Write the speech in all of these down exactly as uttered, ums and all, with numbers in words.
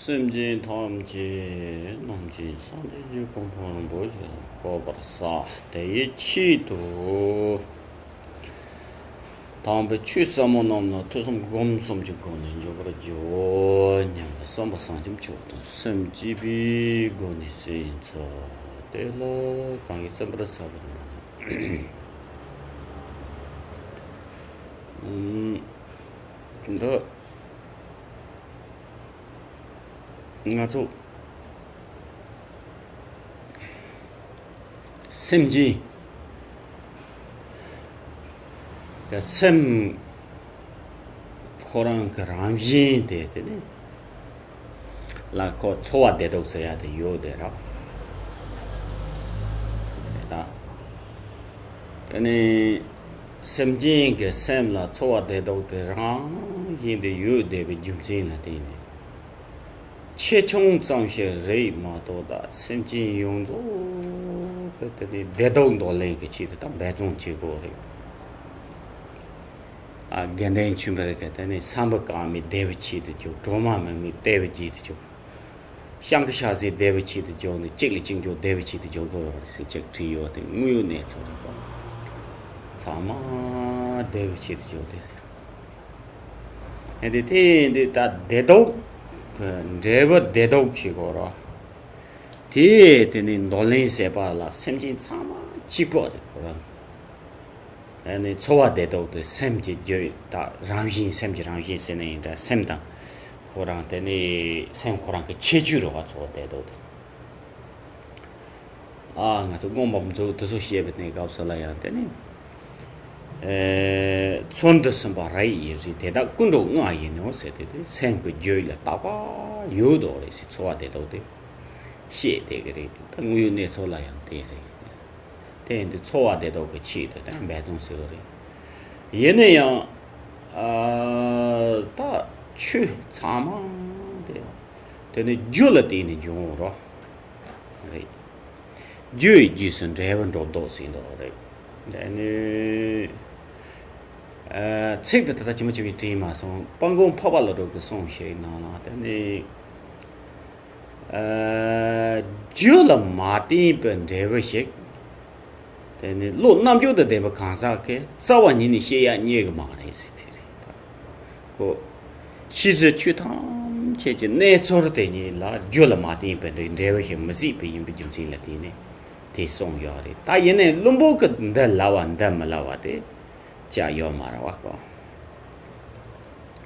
སེམས་ཅན་ཐམས་ཅད་རྣམ་མཁྱེན་སངས་རྒྱས་ཀྱི་གོ་འཕང་རིན་པོ་ཆེ་ཐོབ་པར་བྱ། དེ་ཡི་ཆེད་དུ། དམ་པའི་ཆོས་ཟབ་མོ་རྣམས་ལ་ཐོས་བསམ་སྒོམ་གསུམ་གྱི་སྒོ་ནས་འཇུག་པར་བགྱིའོ་སྙམ་པའི་བསམ་པ་བཟང་ཅན་མཆོག་དང་སེམས་བསྐྱེད་པའི་སྒོ་ནས་གསོལ་ཚོགས་དེ་ལ་གང་གིས་བརྩམ་པར་བྱ་བར་མ་ནུས། འདི། ང་ཚོ་སེམས་ཅན་གྱི་སེམས་ཁོ་རང་གི་རང་བཞིན་དེ་དེ་ནི་ལ་ཁོ་ཚོར་བ་བདེ་སྡུག་ཟེར་ཡ་དེ་ཡོད་དེ་ར། དེ་དག་དེ་ནི། སེམས་ཅན་གྱི་སེམས་ལ་ཚོར་བ་བདེ་སྡུག་དེ་རང་བཞིན་དུ་ཡོད་བསྡད་པའི་རྒྱུ་མཚན་ལ་བརྟེན་ནས། ཆེ་ཆུང་ཙམ་ཞིག་རེད་མ་གཏོགས་ད་སེམས་ཅན་ཡོངས་རྫོགས་ཀྱི་དེ་ནི་བདེ་སྡུག་འདོར་ལེན་གྱི་ཆེད་དུ་ད་འབད་བརྩོན་བྱེད་དགོས་རེད། ཨ་དགེ་འདུན་ཆོས་འཕེལ་གྱིས་དེ་ནི་ས་འབུ་རྐང་མི་བདེ་བའི་ཆེད་དུ་བྱོས། གྲོ་མ་མིག་མི་བདེ་བའི་ཆེད་དུ་བྱོས། ཤིང་གི་ཤ་ཟའི་བདེ་བའི་ཆེད་དུ་འཇོག་ནས་གཅིག་ལ་གཅིག་འཇོག་བདེ་བའི་ཆེད་དུ་འཇོག་དགོས་རེད་ཟེར་གཅིག་བྲིས་ཡོད་དེ་དངོས་ཡོད་གནས་ཚུལ་རེད་པ། ཚང་མ་བདེ་བའི་ཆེད་དུ་འཇོག་དེ་ཟེར། ཨེ་དེ་དེ་འདི་ད་བདེ་སྡུག་གི་འབྲས་བུ་བདེ་སྡུག་ཞིག་གོ་ར། དེ་དེ་ནི་འདོར་ལེན་བྱེད་པ་ལ་སེམས་ཅན་ཚང་མ་གཅིག་པ་རེད་གོ་ར། ཨ་ནི་ཚོར་བ་བདེ་སྡུག་དེ་སེམས་ཀྱི་རྒྱུད་དང་རང་བཞིན་སེམས་ཀྱི་རང་བཞིན་ཟེར་ན་ཡིན་འདྲ་སེམས་དང་ཁོ་རང་དེ་ནི་སེམས་ཁོ་རང་གི་ཁྱད་ཆོས་རེད་བ། ཚོར་བ་བདེ་སྡུག་དེ་ཨ་ང་ཚོ་སྔོན་མ་མཛོད་དེ་ཚོ་བཤད་པའི་གནས་སྐབས་སུ་ལ་ཡང་དེ་ནི་ཚོར་འདུ་སེམས་པ་ར་ཡི་ཡིད་བཞིན་དེ་དག་ཀུན་འགྲོ་ལྔ་ཡིན་ནོ་ཟེར་ཏེ་དེ་སེམས་ཀྱི་རྒྱུད་ལ་བརྟག་པ་ཡོད་དོ་རེད་ཟེར། ཚོར་བ་བདེ་སྡུག་དེ་བཤད་བསྡད་ཀྱི་རེད། ད་དངོས་ཡོད་གནས་ཚུལ་ལ་ཡང་དེ་རེད། དེ་ཡིན་དུས་ཚོར་བ་བདེ་སྡུག་གི་ཆེད་དུ་དེ་འབད་བརྩོན་ཟེར་བ་རེད། ཡིན་ན་ཡང་ཨ་ད་ཆོས་ཚང་མ་དེ་དེ་ནི་རྒྱུ་ལ་བརྟེན་ནས་འབྱུང་བ་རེད། རྒྱུ་ཡི་རྗེས་སུ་འབྲས་བུ་འགྲོ་ལྡོག་ཟེར་འདུག་རེད། དེ་ནི་ཨ་ཚིག་དེ་ད་ལྟ་ཇི་མ་ཇི་བཞིན་བྲིས་མ་སོང་། དཔལ་མགོན་འཕགས་པ་ཀླུ་སྒྲུབ་ཀྱི་གསུང་ཞིག་ནང་ལ་དེ་ནི། རྒྱུ་ལ་མ་བརྟེན་པའི་འབྲས་བུ་ཞིག་དེ་ནི་བློ་རྣམ་འགྱུར་དང་ལྡན་པ་གང་ཟག་གིས་རྩ་བ་ཉིད་ནས་བཤད་ཡ་རྙེད་གི་མ་རེད་ཟེར་དེ་རེད་ད། ཁོ། ཕྱིས་སུ་ཆོས་ཐམས་ཅད་ཀྱི་གནས་ཚུལ་དེ་ཉིད་ལ་རྒྱུ་ལ་མ་བརྟེན་པའི་འབྲས་བུ་ཞིག་མི་སྲིད་པ་ཡིན་པའི་རྒྱུ་མཚན་ལ་བརྟེན་ནས་དེ་གསུངས་ཡོད་རེད། ད་ཡིན་ནའི་བླུན་པོ་གིས་འདི་ལབ་པ་འདི་མི་ལབ་པ་དེ་ཅག་ཡོད་མ་རེད་བ་ཁོ།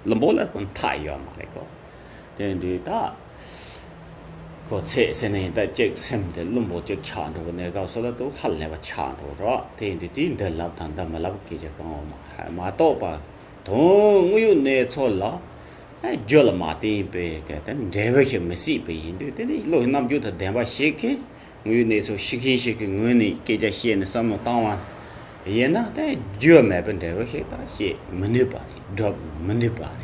བླུན་པོ་ལ་ཁོ་མཐའ་ཡོད་མ་རེད་ཁོ། དེ་འདྲའི་ད་ཁོ་ཚེ་ཟེར་ནས་ད་ཅིག་སེམས་དེ་བླུན་པོ་ཅིག་ཆགས་འགྲོ་གི་གནས་སྐབས་སུ་ལ་དུ་ཧ་ལས་པ་ཆགས་འགྲོ་རོགས། དེ་འདྲའི་དེ་འདི་ལབ་དང་འདི་མི་ལབ་སྐད་ཆ་གང་ཡང་མ་མ་གཏོགས་པ་དོན་དངོས་ཡོད་གནས་ཚུལ་ལ་རྒྱུ་ལ་མ་བརྟེན་པའི་གི་དེ་འབྲས་བུ་ཞིག་མི་སྲིད་པ་ཡིན་དུས་དེ་ནི་བློ་རྣམ་འགྱུར་དང་ལྡན་པ་ཞིག་གིས། དངོས་ཡོད་གནས་ཚུལ་ཤེས་མཁན་ཞིག་གི་ངོས་ནས་སྐད་ཆ་བཤད་ནས་བསམ་བློ་བཏང་བ་ཡིན་ན་དེ་རྒྱུ་མེད་པའི་འབྲས་བུ་ཞིག་ད་བཤད་མི་ནུས་པ་རེད། སྒྲུབ་མི་ནུས་པ་རེད།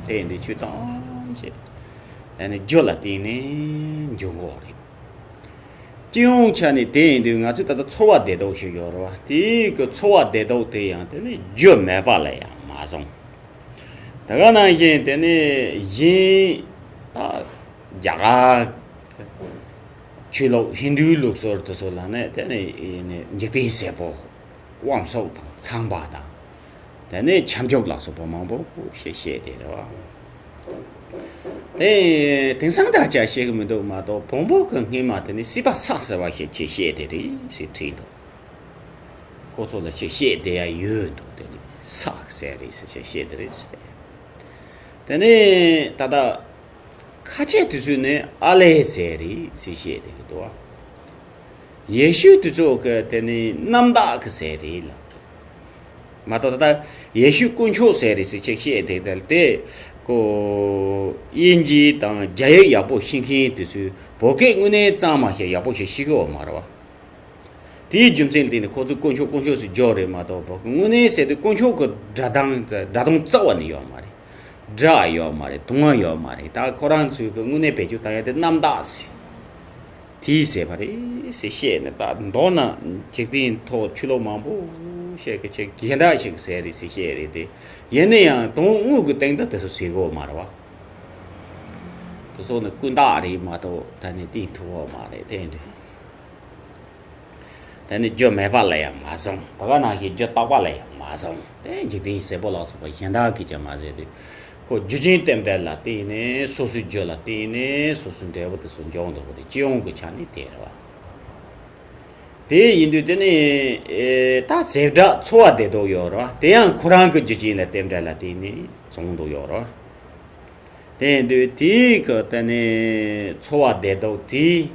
དེ་ཡིན་དུས་ཆོས་ཐམས་ཅད་དེ་ནི་རྒྱུ་ལ་བརྟེན་ནས་འབྱུང་གི་རེད། སྤྱི་ཡོངས་ཆ་ནས་དེ་ཡིན་དུས་ང་ཚོས་ད་ལྟ་ཚོར་བ་བདེ་སྡུག་ཞིག་ཡོད་རེད་བ། དེའི་གི་ཚོར་བ་བདེ་སྡུག་དེ་ཡང་དེ་ནི་རྒྱུ་མེད་པ་ལ་ཡང་མ་བཟུང་། དེ་ག་ནང་བཞིན་དེ་ནི་གཞན་ད་རྒྱ་གར་ཆོས་ལུགས་ཧིན་རྡུའི་ལུགས་སྲོལ་དེ་ཚོ་ལ་ནི་དེ་ནི་ནི་འཇིག་རྟེན་ཟེར་པོ་དབང་ཕྱུག་དང་ཚངས་པ་དང་དེ་ནི་ཁྱབ་འཇུག་ལ་སོགས་པ་མང་པོ་ཞིག་བཤད་དེ་རེད་བ། དེ་དེང་སང་ད་ཆ་བཤད་གི་མི་འདུག་མ་གཏོགས་བོན་པོ་གི་སྔོན་མ་དེ་ནི་སྲིད་པ་སྲེག་ཟེར་བ་ཞིག་ཅིག་བཤད་དེ་རེད་ཟེར་བྲིས་འདུག་ཁོ་ཚོ་ལ་ཅིག་བཤད་བསྡད་ཡ་ཡོད་འདུག་དེ་ནི་སྲེག་ཟེར་རེད་ཟེར་ཅིག་བཤད་དེ་རེད་ཟེར་ཏེ། དེ་ནི་ད་ལྟ་ཁ་ཆེ་དེ་ཚོས་ནི་ཨ་ལས་ཟེར་རེད་ཟེར་བཤད་དེ་གི་འདུག་བ། ཡེ་ཤུ་དེ་ཚོ་གི་དེ་ནི་རྣམ་དག་གི་ཟེར་རེད་ལབ་རེད། མ་གཏོགས་ད་ལྟ་ཡེ་ཤུ་དཀོན་མཆོག་ཟེར་རེད་ཟེར་ཅིག་བཤད་དེ་དེ་དེ་ཁོ་དབྱིན་ཇི་དང་རྒྱ་ཡིག་ཡག་པོ་ཤེས་མཁན་དེ་ཚོས་བོད་སྐད་དངོས་གནས་གཙང་མ་ཞིག་ཡག་པོ་ཞིག་ཤེས་གི་ཡོད་མ་རེད་བ། དེའི་རྒྱུ་མཚན་ལ་བརྟེན་ནས་ཁོ་ཚོས་དཀོན་མཆོག་དཀོན་མཆོག་ཟེར་རྒྱུ་རེད་མ་གཏོགས་བོད་སྐད་དངོས་གནས་ཟེར་དུས་དཀོན་མཆོག་གི་སྒྲ་གདངས་སྒྲ་གདངས་རྩ་བ་ནས་ཡོད་མ་རེད། སྒྲ་ཡོད་མ་རེད། དུང་བ་ཡོད་མ་རེད། ད་ཁོ་རང་ཚོས་གི་དངོས་གནས་བེད་སྤྱོད་བཏང་ཡ་དེ་རྣམ་དག་ཟེར། དེའི་ཟེར་བ་རེད་ཟེར་བཤད་ནས་ད་མདོར་ན་འཇིག་རྟེན་ཐོག་ཆོས་ལུགས་མང་པོ་ཞིག་གི་ཆེས་གཞན་དག་ཞིག་ཟེར་རེད་ཟེར་བཤད་རེད་དེ། ཡིན་ན་ཡང་དོན་དངོས་ཀྱི་སྟེང་དུ་དེ་ཚོ་ཟེར་གི་ཡོད་མ་རེད་བ། སོ་ནི་ཀུན་བརྟགས་རེད་མ་གཏོགས་ད་ནི་བསྟན་ཐུབ་བོ་མ་རེད། དེ་འདྲ། ད་ནི་རྒྱུ་མེད་པ་ལ་ཡང་མ་བཟུང་། ད་ག་ནང་བཞིན་རྒྱུ་རྟག་པ་ལ་ཡང་མ་བཟུང་། དེ་འཇིག་རྟེན་ཟེར་པོ་ལ་སོགས་པ་གཞན་དག་གིས་ཀྱང་མ་ཟེར་དུས། ཁོ་རྒྱུ་རྐྱེན་རྟེན་འབྲེལ་ལ་བརྟེན་ནས། སོ་སོའི་རྒྱུ་ལ་བརྟེན་ནས་སོ་སོའི་འབྲས་བུ་དེ་ཚོ་འབྱུང་འདུག་རེད། སྤྱི་ཡོངས་ཀྱི་ཆ་ནས་དེ་རེད་བ། དེ་ཡིན་དུས་དེ་ནི་ཨེ་ད་བྱེ་བྲག་ཚོར་བ་བདེ་སྡུག་ཡོད་རེད་བ། དེ་ཡང་ཁོ་རང་གི་རྒྱུ་རྐྱེན་ལ་རྟེན་འབྲེལ་ལ་བརྟེན་ནས་བྱུང་འདུག་ཡོད་རེད་བ། དེ་ཡིན་དུས་དེའི་གི་དེ་ནི་ཚོར་བ་བདེ་སྡུག་དེ།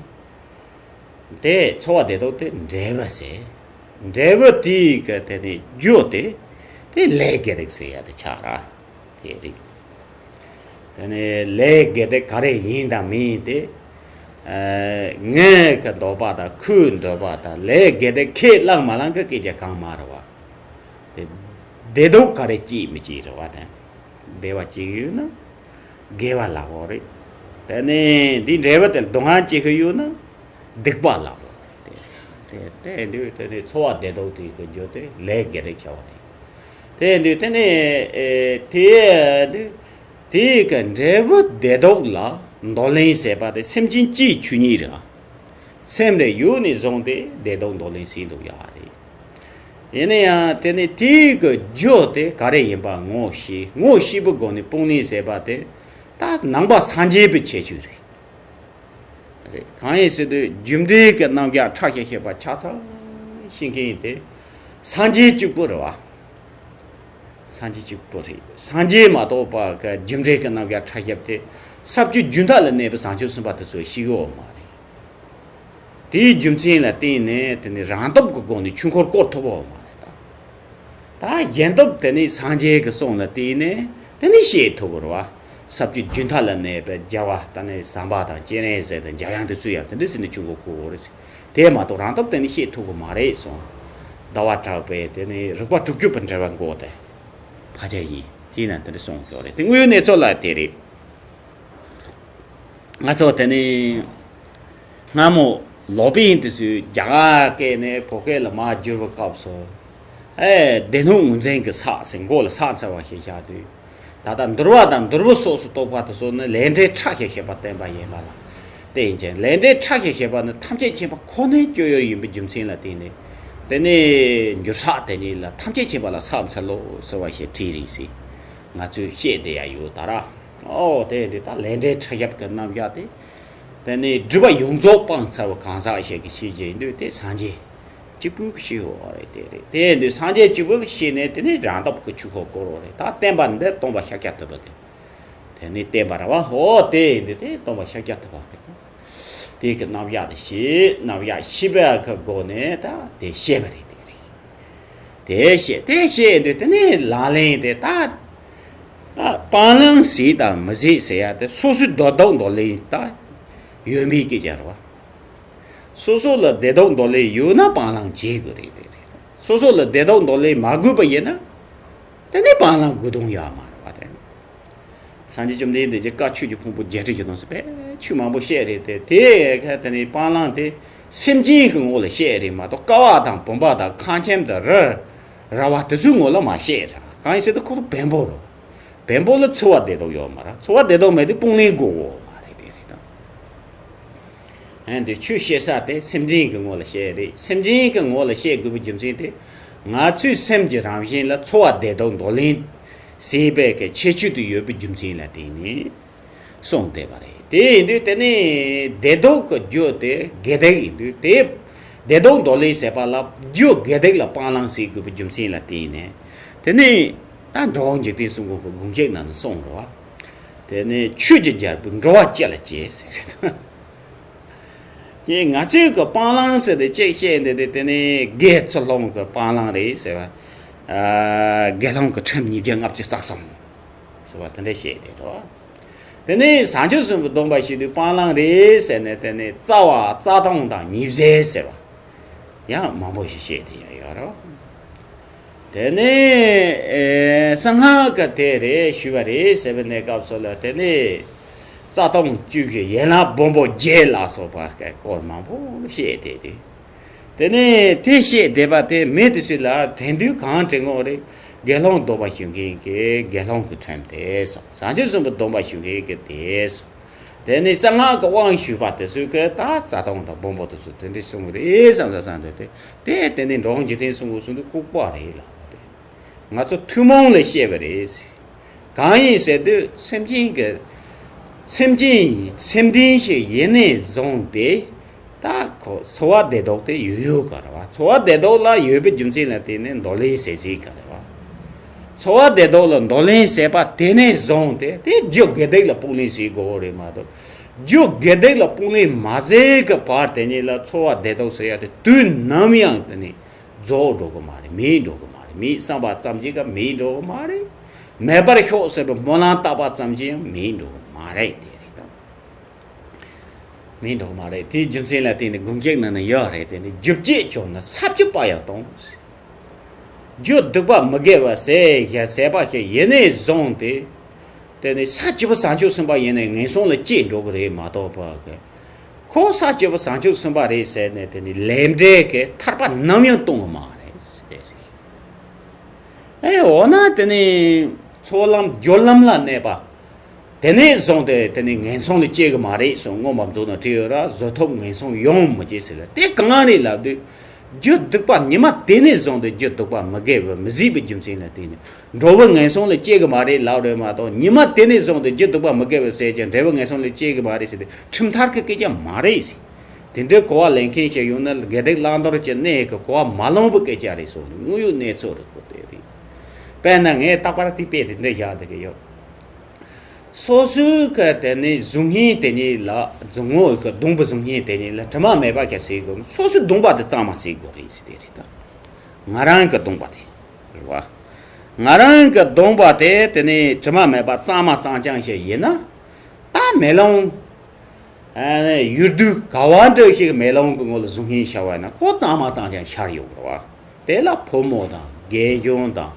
དེ་ཚོར་བ་བདེ་སྡུག་དེ་འབྲས་བུ་ཟེར། འབྲས་བུ་དེའི་གི་དེ་ནི་རྒྱུ་དེ། དེ་ལས་དགེ་སྡིག་ཟེར་ཡ་དེ་ཆགས་ར། དེ་རེད། དེ་ནས་ལས་དགེ་སྡིག་ག་རེ་ཡིན་དང་མིན་དེ། ཨ་ངའི་གི་འདོད་པ་དང་ཁོའི་འདོད་པ་དང་། ལས་དགེ་སྡིག་ཁས་བླངས་མ་བླངས་གི་སྐད་ཆ་གང་མ་རེད་བ། དེ་བདེ་སྡུག་ག་རེ་སྐྱེ་མི་སྐྱེ་རེད་བ་དེ། བདེ་བ་སྐྱེ་གི་ཡོད་ན་དགེ་བ་ལབ་དགོས་རེད། དེ་ནས་འདི་འབྲས་བུ་དེ་སྡུག་བསྔལ་སྐྱེ་གི་ཡོད་ན་སྡིག་པ་ལབ་དགོས་རེད། དེ་དེ་འདི་དེ་ནས་ཚོར་བ་བདེ་སྡུག་དེ་གི་རྒྱུ་དེ་ལས་དགེ་སྡིག་བྱ་བ་རེད། དེ་འདི་དེ་ནས་ཨེ་དེ་འདི་དེའི་གི་འབྲས་བུ་བདེ་སྡུག་ལ་འདོར་ལེན་བྱེད་པ་དེ་སེམས་ཅན་སྤྱིའི་ཆོས་ཉིད་རེད། སེམས་རེ་ཡོད་ནས་བཟུང་སྟེ་བདེ་སྡུག་འདོར་ལེན་བྱེད་འདུག་ཡ་རེད། ཡིན་ན་ཡང་དེ་ནི་དེའི་གི་རྒྱུ་དེ་ག་རེ་ཡིན་པ་ངོ་ཤེས། ངོ་ཤེས་པའི་སྒོ་ནས་སྤང་ལེན་བྱེད་པ་དེ་ད་ནང་པ་སངས་རྒྱས་པའི་ཁྱད་ཆོས་རེད། རེད། གང་ཡིན་ཟེར་དུས་རྒྱུ་འབྲས་ཀྱི་རྣམ་གཞག་ཕྲ་ཞིབ་ཤེས་པ་ཆ་ཚང་ཤེས་མཁན་དེ་སངས་རྒྱས་གཅིག་པུ་རེད་བ། སངས་རྒྱས་གཅིག་པུ་རེད། སངས་རྒྱས་མ་གཏོགས་པ་གི་རྒྱུ་འབྲས་ཀྱི་རྣམ་གཞག་ཕྲ་ཞིབ་དེ་ས་བཅུ་རྒྱུན་མཐའ་ལ་གནས་པའི་བྱང་ཆུབ་སེམས་དཔའ་དེ་ཚོས་ཤེས་ཀྱི་ཡོད་མ་རེད། དེའི་རྒྱུ་མཚན་ལ་བརྟེན་ནས་དེ་ནི་རང་སྟོབས་ཀྱི་སྒོ་ནས་ཆོས་འཁོར་བསྐོར་ཐུབ་པ་མ་རེད་ད། ད་གཞན་སྟོབས་དེ་ནི་སངས་རྒྱས་ཀྱི་གསུང་ལ་བརྟེན་ནས་དེ་ནི་ཤེས་ཐུབ་པ་རེད་བ། ས་བཅུ་རྒྱུན་མཐའ་ལ་གནས་པའི་རྒྱལ་བ་དེ་ནི་ཟམ་པ་དང་སྤྱན་རས་གཟིགས་དང་འཇམ་དབྱངས་དེ་ཚོས་ཡང་དེ་འདྲ་ཟེར་ནས་ཆོས་འཁོར་བསྐོར་རེད། དེ་མ་གཏོགས་རང་སྟོབས་དེ་ནི་ཤེས་ཐུབ་ཀྱི་མ་རེད་གསུངས། ཟླ་བ་གྲགས་པས་དེ་ནི་རིགས་པ་དྲུག་ཅུ་པའི་འགྲེལ་པ་འགོད་དེ་ཕལ་ཆེར་ཡིན། དེས་ན་དེ་འདྲ་གསུངས་ཡོད་རེད། དེ་དངོས་ཡོད་གནས་ཚུལ་ལ་དེ་རེད། ང་ཚོ་དེ་ནི་སྔ་མོ་སློབ་དཔོན་དེ་ཚོས་རྒྱ་གར་སྐད་ནས་བོད་སྐད་ལ་མར་བསྒྱུར་བའི་སྐབས་སུ། ཨེ་སྡེ་སྣོད་ངོས་འཛིན་གྱི་ས་ཟེར་མགོ་ལ་ས་འཚལ་བ་ཞེས་བྱ་དུས། ད་ལྟ་འདུལ་བ་དང་འདུལ་བའི་ཕྱོགས་སུ་གཏོགས་པ་དེ་ཚོ་ནི་ལས་འབྲས་ཕྲ་ཞིབ་ཤེས་པ་བསྟན་པ་ཡིན་པ་ལ་བརྟེན་ཅིང་། ལས་འབྲས་ཕྲ་ཞིབ་ཤེས་པ་ནི་ཐམས་ཅད་མཁྱེན་པ་ཁོ་ནའི་སྤྱོད་ཡུལ་ཡིན་པའི་རྒྱུ་མཚན་ལ་བརྟེན་ནས། དེ་ནས་འགྱུར་ཕྱག་དེ་ཉིད་ལ་ཐམས་ཅད་མཁྱེན་པ་ལ་ས་འཚལ་ལོ་ཟེར་བ་ཞེས་བྲིས་རེད་ཟེར། ང་ཚོས་བཤད་བསྡད་ཡ་ཡོད་ད་ར། ཨོ་དེ་འདི་ད་ལས་འབྲས་ཕྲ་ཞིབ་ཀྱི་རྣམ་གཞག་དེ། དེ་ནས་སྒྲིབ་པ་ཡོངས་རྫོགས་སྤངས་ཚར་བའི་གང་ཟག་ཞིག་གིས་ཤེས་ཀྱི་ཡིན་དུས་དེ་སངས་རྒྱས་གཅིག་པུས་ཤེས་ཡོད་རེད། དེ་རེད། དེ་ཡིན་དུས་སངས་རྒྱས་གཅིག་པུས་ཤེས་ནས་དེ་ནས་རང་སྟོབས་ཀྱིས་ཆོས་འཁོར་བསྐོར་བ་རེད། ད་བསྟན་པ་འདི་སྟོན་པ་ཤཱཀྱ་ཐུབ་པ་གིས་དེ་ནས་བསྟན་པ་རེད་བ། ཨོ་དེ་ཡིན་དུས་དེ་སྟོན་པ་ཤཱཀྱ་ཐུབ་པ་གིས་དེ་གི་རྣམ་གཞག་དེ་ཤེས། རྣམ་གཞག་ཤེས་པའི་གི་སྒོ་ནས་ད་དེ་བཤད་པ་རེད། དེ་རེད། དེ་བཤད། དེ་བཤད་དུས་དེ་ནས་ལག་ལེན་དེ་ད་ད་སྤང་བླང་བྱེད་དང་མི་བྱེད་ཟེར་ཡ་དེ་སོ་སོའི་བདེ་སྡུག་འདོར་ལེན་ད་ཡོད་མེད་ཀྱི་རྒྱུ་རེད་བ། སོ་སོ་ལ་བདེ་སྡུག་འདོར་ལེན་ཡོད་ན་སྤང་བླང་བྱེད་དགོས་རེད། དེ་རེད། སོ་སོ་ལ་བདེ་སྡུག་འདོར་ལེན་མ་དགོས་པ་ཡིན་ན་དེ་ནས་སྤང་བླང་དགོས་དོན་ཡོད་མ་རེད་བ། དེ་སངས་རྒྱས་བཅོམ་ལྡན་འདས་ཀྱིས་བཀའ་ཆོས་ཀྱི་ཕུང་པོ་བརྒྱད་ཁྲི་བཞི་སྟོང་ཟེར་བའི་ཆོས་མང་པོ་བཤད་རེད་དེ། དེ་ག་དེ་ནས་སྤང་བླང་དེ་སེམས་ཅན་གྱི་ངོ་ལ་བཤད་རེད་མ་གཏོགས་ཀ་བ་དང་བུམ་པ་དང་ཁ་ཆེམས་དང་རི་ར་བ་དེ་ཚོའི་ངོ་ལ་མ་བཤད་ར། གང་ཡིན་ཟེར་ན་ཁོ་ཚོ་བེམ་པོ་རེད། བེམ་པོ་ལ་ཚོར་བ་བདེ་སྡུག་ཡོད་མ་རེད། ཚོར་བ་བདེ་སྡུག་མེད་དུས་སྤང་བླང་དགོས་ཡོད་མ་རེད། དེ་རེད་དང་། ཨ་འདི་ཆོས་བཤད་ས་དེ་སེམས་ཅན་གྱི་ངོ་ལ་བཤད་རེད། སེམས་ཅན་གྱི་ངོ་ལ་བཤད་དགོས་པའི་རྒྱུ་མཚན་དེ། ང་ཚོའི་སེམས་ཀྱི་རང་བཞིན་ལ་ཚོར་བ་བདེ་སྡུག་འདོར་ལེན་བྱེད་པའི་གི་ཁྱད་ཆོས་དེ་ཡོད་པའི་རྒྱུ་མཚན་ལ་བརྟེན་ནས་གསུངས་བསྡད་པ་རེད། དེ་ཡིན་དུས་དེ་ནི་བདེ་སྡུག་གི་རྒྱུ་དེ་དགེ་སྡིག་ཡིན་དུས། དེ་བདེ་སྡུག་འདོར་ལེན་བྱེད་པ་ལ་རྒྱུ་དགེ་སྡིག་ལ་སྤང་བླང་བྱེད་དགོས་པའི་རྒྱུ་མཚན་ལ་བརྟེན་ནས། དེ་ནི་ད་འགྲོ་བ་འཇིག་རྟེན་གསུམ་མགོན་གྱི་དགོངས་གཞི་ནང་ནས་གསུངས་འགྲོ་བ། དེ་ནས་ཆོས་ཀྱི་རྒྱལ་པོས་འགྲོ་བ་སྤྱི་ལ་གཅེས་ཟེར། དེ་ང་ཚོས་གི་སྤང་བླང་ཟེར་ཏེ་གཅིག་བཤད་འདི་དེ་དེ་ནས་དགེ་ཚུལ་སློང་གི་སྤང་བླང་རེད་ཟེར་བ། ཨ་དགེ་སློང་གི་ཁྲིམས་ཉིས་བརྒྱ་ལྔ་བཅུ་རྩ་གསུམ་ཟེར་བ་དེ་འདྲ་བཤད་དེ་འགྲོ་བ། དེ་ནས་བྱང་ཆུབ་སེམས་དཔའི་སྡོམ་པ་བཞེས་དུས་སྤང་བླང་རེད་ཟེར་ནས་དེ་ནས་རྩ་བ་རྩ་སྟོང་དང་ཉེས་བྱས་ཟེར་བ། ཡང་མང་པོ་ཞིག་བཤད་དེ་ཡང་ཡོད་རེད། དེ་ནས་ཨེ་གསང་སྔགས་ཀྱི་དེ་རེད་ཞུས་པ་རེད་ཟེར་བའི་གནས་སྐབས་སུ་ལ་དེ་ནས་རྩ་སྟོང་བཅུ་བཞི་ཡན་ལག་སྦོམ་པོ་བརྒྱད་ལ་སོགས་པ་སྐོར་མང་པོ་བཤད་དེ་དེ། དེ་ནས་དེ་བཤད་བསྡད་པ་དེ་མི་དེ་ཚོ་ལ་དྲན་དུས་གང་དྲན་ངོ་རེད། དགེ་སློང་སྡོམ་པ་ཞུ་མཁན་གྱི་དགེ་སློང་གི་ཁྲིམས་དེ་སོགས། བྱང་ཆུབ་སེམས་དཔའི་སྡོམ་པ་ཞུ་མཁན་གྱི་དེ་སོགས། དེ་ནས་གསང་སྔགས་ཀྱི་དབང་ཞུས་པ་དེ་ཚོས་ཀྱི་ད་རྩ་ལྟུང་དང་སྦོམ་པོ་དེ་ཚོ་དེ་འདྲས་གསུང་གི་རེད་བསམ་བསམ་བསམ་དེ་དེ་དེ་དེ་ནས་འགྲོ་བ་འཇིག་རྟེན་གསུང་གི་གསུང་དུས་ལྐུགས་པ་རེད་ལབ་པ་དེ། ང་ཚོ་ཐུན་མོང་ལ་བཤད་པ་རེད། གང་ཡིན་ཟེར་དུས་སེམས་ཅན་གྱི་སེམས་ཅན་ཡི་སེམས་ལྡན་ཞིག་ཡིན་ནས་བཟུང་སྟེ། ད་ཁོ་འཚོ་བ་བདེ་སྡུག་དེ་ཡོད་ཡོད་ག་རེད་བ། འཚོ་བ་བདེ་སྡུག་ལ་ཡོད་པའི་རྒྱུ་མཚན་ལ་བརྟེན་ནས་འདོར་ལེན་བྱེད་སྲིད་ག་རེད་བ། འཚོ་བ་བདེ་སྡུག་ལ་འདོར་ལེན་བྱེད་པ་དེ་ནས་བཟུང་སྟེ་དེ་རྒྱུ་དགེ་སྡིག་ལ་སྤོང་ལེན་བྱེད་དགོས་རེད་མ་གཏོགས། རྒྱུ་དགེ་སྡིག་ལ་སྤོང་ལེན་མ་བྱེད་ཀྱི་བར་དེ་ཉིད་ལ་འཚོ་བ་བདེ་སྡུག་ཟེར་ཡ་དེ་དུས་ནམ་ཡང་དེ་ནས་རྫོགས་འགྲོ་གི་མ་རེད། མེད་འགྲོ་གི་མ་རེད། མི་བསམ་པ་ཙམ་གྱིས་ཀྱང་མེད་འགྲོ་གི་མ་རེད། མེད་པར་ཤོག་ཟེར་བའི་སྨོན་ལམ་བཏབ་པ་ཙམ་གྱིས་ཡང་མེད་འགྲོ་གི་མ་རེད། དེ་རེད་དམ། མེད་འགྲོ་གི་མ་རེད། དེའི་རྒྱུ་མཚན་ལ་བརྟེན་ནས་དགོངས་འགལ་ནང་ན་ཡོད་རེད། དེ་ནི་རྒྱུ་བསྐྱེད་ཆོག་ན་ས་བཅུ་པ་ཡང་གཏོང་། རྒྱུ་སྡིག་པ་མི་དགེ་བ་ཟེར་ཡ་ཟད་པ་ཞིག་ཡིན་ནས་བཟུང་སྟེ། དེ་ནི་ས་བཅུ་པ་བྱང་ཆུབ་སེམས་དཔའ་ཡིན་ནས་ངན་སོང་ལ་སྐྱེས་འགྲོ་གི་རེད་མ་གཏོགས་པ་གི། ཁོ་ས་བཅུ་པ་བྱང་ཆུབ་སེམས་དཔའ་རེད་ཟེར་ནས་དེ་ནི་ལས་འབྲས་ཀྱི་ཐར་པ་ནམ་ཡང་གཏོང་གི་མ་རེད། ཨེ་འོ་ན་དེ་ནི་ཚོགས་ལམ་སྦྱོར་ལམ་ལ་གནས་པ། དེ་ནས་བཟུང་སྟེ་དེ་ནི་ངན་སོང་ལ་སྐྱེ་གི་མ་རེད་གསུངས། མངོན་པར་མཛོད་ནང་བྲིས་ཡོད་ར། བཟོད་ཐོབ་ངན་སོང་ཡོང་མི་སྐྱེ་ཟེར་ལ། དེ་གང་རེད་ལབ་དུས། རྒྱུ་སྡིག་པ་ཉི་མ་དེ་ནས་བཟུང་སྟེ་རྒྱུ་སྡིག་པ་མི་དགེ་བ་མི་བྱེད་པའི་རྒྱུ་མཚན་ལ་བརྟེན་ནས་འགྲོ་བའི་ངན་སོང་ལ་སྐྱེ་གི་མ་རེད་ལབ་རེད་མ་གཏོགས། ཉི་མ་དེ་ནས་བཟུང་སྟེ་རྒྱུ་སྡིག་པ་མི་དགེ་བ་བྱས་ཀྱང་འབྲས་བུ་ངན་སོང་ལ་སྐྱེ་གི་མ་རེད་ཟེར་ཏེ་ཁྲིམས་མཐར་གྱི་སྐད་ཆ་མ་རེད་ཟེར། དེ་འདྲའི་གོ་བ་ལེན་མཁན་ཞིག་ཡོང་ན་དགེ་སྡིག་བླང་དོར་གྱི་གནས་ཀྱི་གོ་བ་མ་ལོན་པའི་སྐད་ཆ་རེད་གསུངས་ནས། དངོས་ཡོད་གནས་ཚུལ་རེད་གོ། དེ་རེད། དཔེར་ན་ངས་རྟག་པར་ཏིག་དཔེ་དེ་འདྲ་བཞག་བསྡད་ཀྱི་ཡོད། སོ་སོའི་གི་དེ་ནི་གཟུགས་བརྙན་དེ་ཉིད་ལ་གཟུགས་ངོ་གི་གདོང་པའི་གཟུགས་བརྙན་དེ་ཉིད་ལ་དྲི་མ་མེད་པ་ག་ཟེར་དགོས། སོ་སོའི་གདོང་པ་དེ་གཙང་མ་བྱེད་དགོས་རེད་ཟེར་དེ་རེད་ད། ང་རང་གི་གདོང་པ་དེ་རེད་བ། ང་རང་གི་གདོང་པ་དེ་དེ་ནི་དྲི་མ་མེད་པ་གཙང་མ་གཙང་རྐྱང་ཞིག་ཡིན་ན། ད་མེ་ལོང་། ཨ་ནི་ཡུལ་དུས་ག་བ་འདྲ་ཞིག་མེ་ལོང་གི་ངོ་ལ་གཟུགས་བརྙན་ཤར་བ་ན་ཁོ་གཙང་མ་གཙང་རྐྱང་ཤར་ཡོད་རེད་བ། དེ་ལ་ཕོ་མོ་དང་རྒན་གཞོན་དང་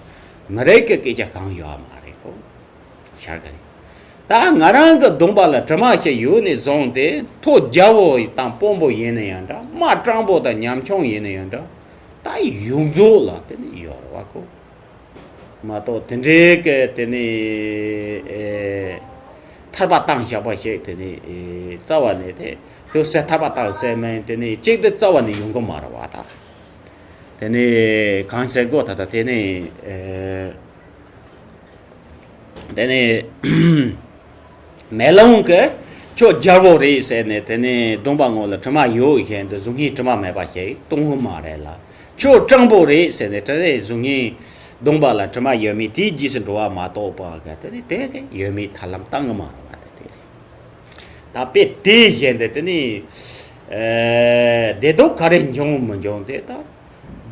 མི་རིགས་ཀྱི་སྐད་ཆ་གང་ཡོད་མ་རེད་ཁོ། ཤར་གི་རེད། ད་ང་རང་གི་གདོང་པ་ལ་དྲི་མ་ཞིག་ཡོད་ནས་བཟུང་སྟེ་མཐོ་རྒྱལ་པོ་དང་དཔོན་པོ་ཡིན་ན་ཡང་འདྲ། དམའ་སྤྲང་པོ་དང་ཉམ་ཆུང་ཡིན་ན་ཡང་འདྲ། ད་ཡོངས་རྫོགས་ལ་དེ་ནི་ཡོད་རེད་བ་ཁོ། མ་གཏོགས་དེ་འདྲའི་གི་དེ་ནི་ཨེ་ཐར་པ་བཏང་བཞག་པ་ཞིག་དེ་ནི་ཨེ་རྩ་བ་ནས་དེ་དུ་ཟེར་ཐར་པ་བཏང་ཟེར་མིན་དེ་ནི་གཅིག་དེ་རྩ་བ་ནས་ཡོང་གི་མ་རེད་བ་ད། དེ་ནི་གང་ཟེར་དགོས་ད་ད་དེ་ནི་ཨེ། དེ་ནས་མེ་ལོང་གི་ཁྱོད་རྒྱལ་པོ་རེད་ཟེར་ནས་དེ་ནས་གདོང་པ་ངོ་ལ་དྲི་མ་ཡོད་བཞིན་དུ་གཟུགས་བརྙན་དྲི་མ་མེད་པ་ཞིག་གཏོང་གི་མ་རེད་ལ། ཁྱོད་སྤྲང་པོ་རེད་ཟེར་ནས་དེ་ནས་གཟུགས་བརྙན་གདོང་པ་ལ་དྲི་མ་ཡོད་མེད་དེའི་རྗེས་སུ་འགྲོ་བ་མ་གཏོགས་པ་ག་དེ་ནས་དེ་ག་ཡོད་མེད་ཐར་ལམ་བཏང་གི་མ་རེད་བ་དེ་དེ་རེད། ད་དཔེ་དེ་བཞིན་དུ་དེ་ནས་ཨེ་བདེ་སྡུག་ག་རེ་འབྱུང་མི་འབྱུང་དེ་ད།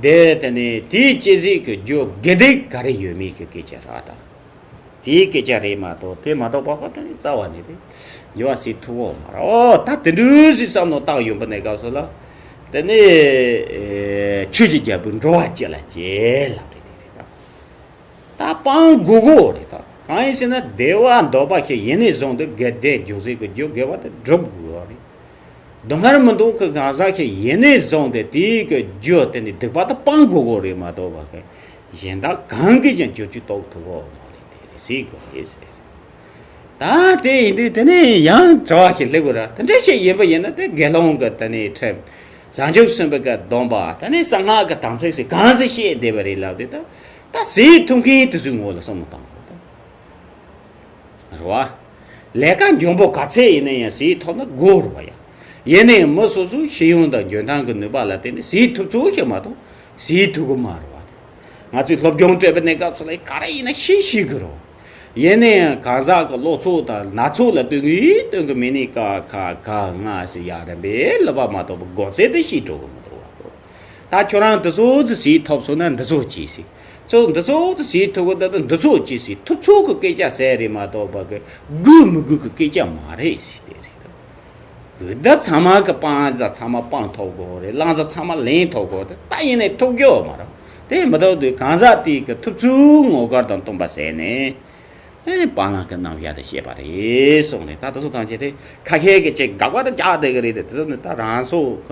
དེ་དེ་ནི་དེའི་སྐྱེ་སྲིད་ཀྱི་རྒྱུ་དགེ་སྡིག་ག་རེ་ཡོད་མེད་ཀྱི་སྐད་ཆ་རེད་ད། དེའི་སྐད་ཆ་རེད་མ་གཏོགས་དེ་མ་གཏོགས་པ་ཁོ་དེ་ནི་རྩ་བ་ནས་དེ་འགྱུར་བ་སྲིད་ཐུབ་ཀྱི་མ་རེད། ཨོ་ད་དེ་འདྲ་ཞིག་བསམ་བློ་བཏང་ཡོང་པ་ནས་སྐབས་སུ་ལ་དེ་ནི་ཆོས་ཀྱི་རྒྱལ་པོས་འགྲོ་བ་སྤྱི་ལ་བྱེད་ལབ་རེད་དེ་རེད་ད། ད་སྤང་དགོས་ཀྱི་རེད་ད། གང་ཡིན་ཟེར་ན་བདེ་བ་འདོད་པ་ཞིག་ཡིན་ནས་བཟུང་སྟེ་དགེ་སྡིག་སྦྱོང་ཚུལ་གྱི་རྒྱུ་དགེ་བ་དེ་སྒྲུབ་དགོས་པ་རེད། སྡུག་བསྔལ་མི་འདོད་ཀྱི་གང་ཟག་ཞིག་ཡིན་ནས་བཟུང་སྟེ་དེའི་གི་རྒྱུ་དེ་ནི་སྡིག་པ་དེ་སྤང་དགོས་ཀྱི་རེད་མ་གཏོགས་པ་གི་གཞན་དག་གང་གིས་ཀྱང་བཅོས་བཅུས་རྟོགས་ཐུབ་ཀྱི་མ་རེད་དེ་རེད་ཟེར་དགོས་རེད་ཟེར། ད་དེ་ཡིན་དུས་དེ་ནས་ཡང་དྲི་བ་ཞིག་སླེབས་དགོས་ར། དེ་འདྲ་ཞིག་ཡིན་པ་ཡིན་ན་དེ་དགེ་སློང་གི་དེ་ནས་ཁྲིམས་བྱང་ཆུབ་སེམས་དཔའ་གི་སྡོམ་པ་དེ་ནས་གསང་སྔགས་ཀྱི་དམ་ཚིག་ཟེར་གང་ཟེར་བཤད་བསྡད་པ་རེད་ལབ་དུས་ད། ད་ཟས་ཐུབ་མཁན་དེ་ཚོའི་ངོ་ལ་བསམ་བློ་བཏང་དགོས་ད། རེད་བ། ལས་ཀ་འཇོན་པོ་ག་ཚད་ཡིན་ན་ཡང་ཟས་ཐོབ་ན་དགོས་རེད་བ་ཡ། ཡིན་ནའི་མི་སོ་སོའི་ཤེས་ཡོན་དང་འཇོན་ཐང་གི་ནུས་པ་ལ་བརྟེན་ནས་ཟས་ཐུབ་ཚོད་ཞིག་མ་གཏོགས་ཟས་ཐུབ་གི་མ་རེད་བ། ང་ཚོས་སློབ་སྦྱོང་སྤྲད་པའི་གནས་སྐབས་སུ་ལ་ག་རེ་ཡིན་ན་ཤེས་ཤེས་གི་རེད། ཡིན་ནའི་གང་ཟག་གི་སློབ་ཚོགས་དང་སྣ་ཚོགས་ལ་སྟོན་གི་སྟོན་གི་མི་ནི་ཀ་ཁ་ག་ང་ཟེར་ཡ་རན་པའི་ལབ་པ་མ་གཏོགས་པ་དགོས་ཚད་དེ་ཤེས་འགྲོ་གི་མི་འདུག་བ། ད་ཁྱོད་རང་འདི་ཚོ་ཚོ་ཟིག་ཐོབ་སོང་ན་འདི་ཚོ་གྱིས་ཟིག་ཚོ་འདི་ཚོ་ཚོ་ཟིག་ཐོབ་གི་ད་འདི་ཚོ་གྱིས་ཟིག་ཐུབ་ཚོད་གི་སྐད་ཆ་ཟེར་རེད་མ་གཏོགས་པ་གི་དགོས་མི་དགོས་གི་སྐད་ཆ་མ་རེད་ཟིག་དེ་རེད་ད། དགོས་ད་ཚང་མ་གི་སྤང་ཟ་ཚང་མ་སྤང་ཐོབ་དགོས་རེད། བླང་ཟ་ཚང་མ་ལེན་ཐོབ་དགོས་རེད། ད་ཡིན་ནའི་ཐུབ་རྒྱུ་མ་རེད། དེ་མི་ཐུབ་དུས་གང་ཟག་དེའི་གི་ཐུབ་ཚོད་ངོ་དགར་དང་བསྟུན་པ་ཟེར་ནས། ཨེ་སྤང་བླང་གི་རྣམ་གཞག་དེ་བཤད་པ་རེད་གསུངས་ནས། ད་དེ་ཚོ་ཐམས་ཅད་དེ་ཁ་ཤས་ཀྱི་ཅིག་དགག་པ་དང་རྒྱག་བསྡད་ཀྱི་རེད་དེ། དེ་ཚོ་ནི་ད་རང་སྲོག་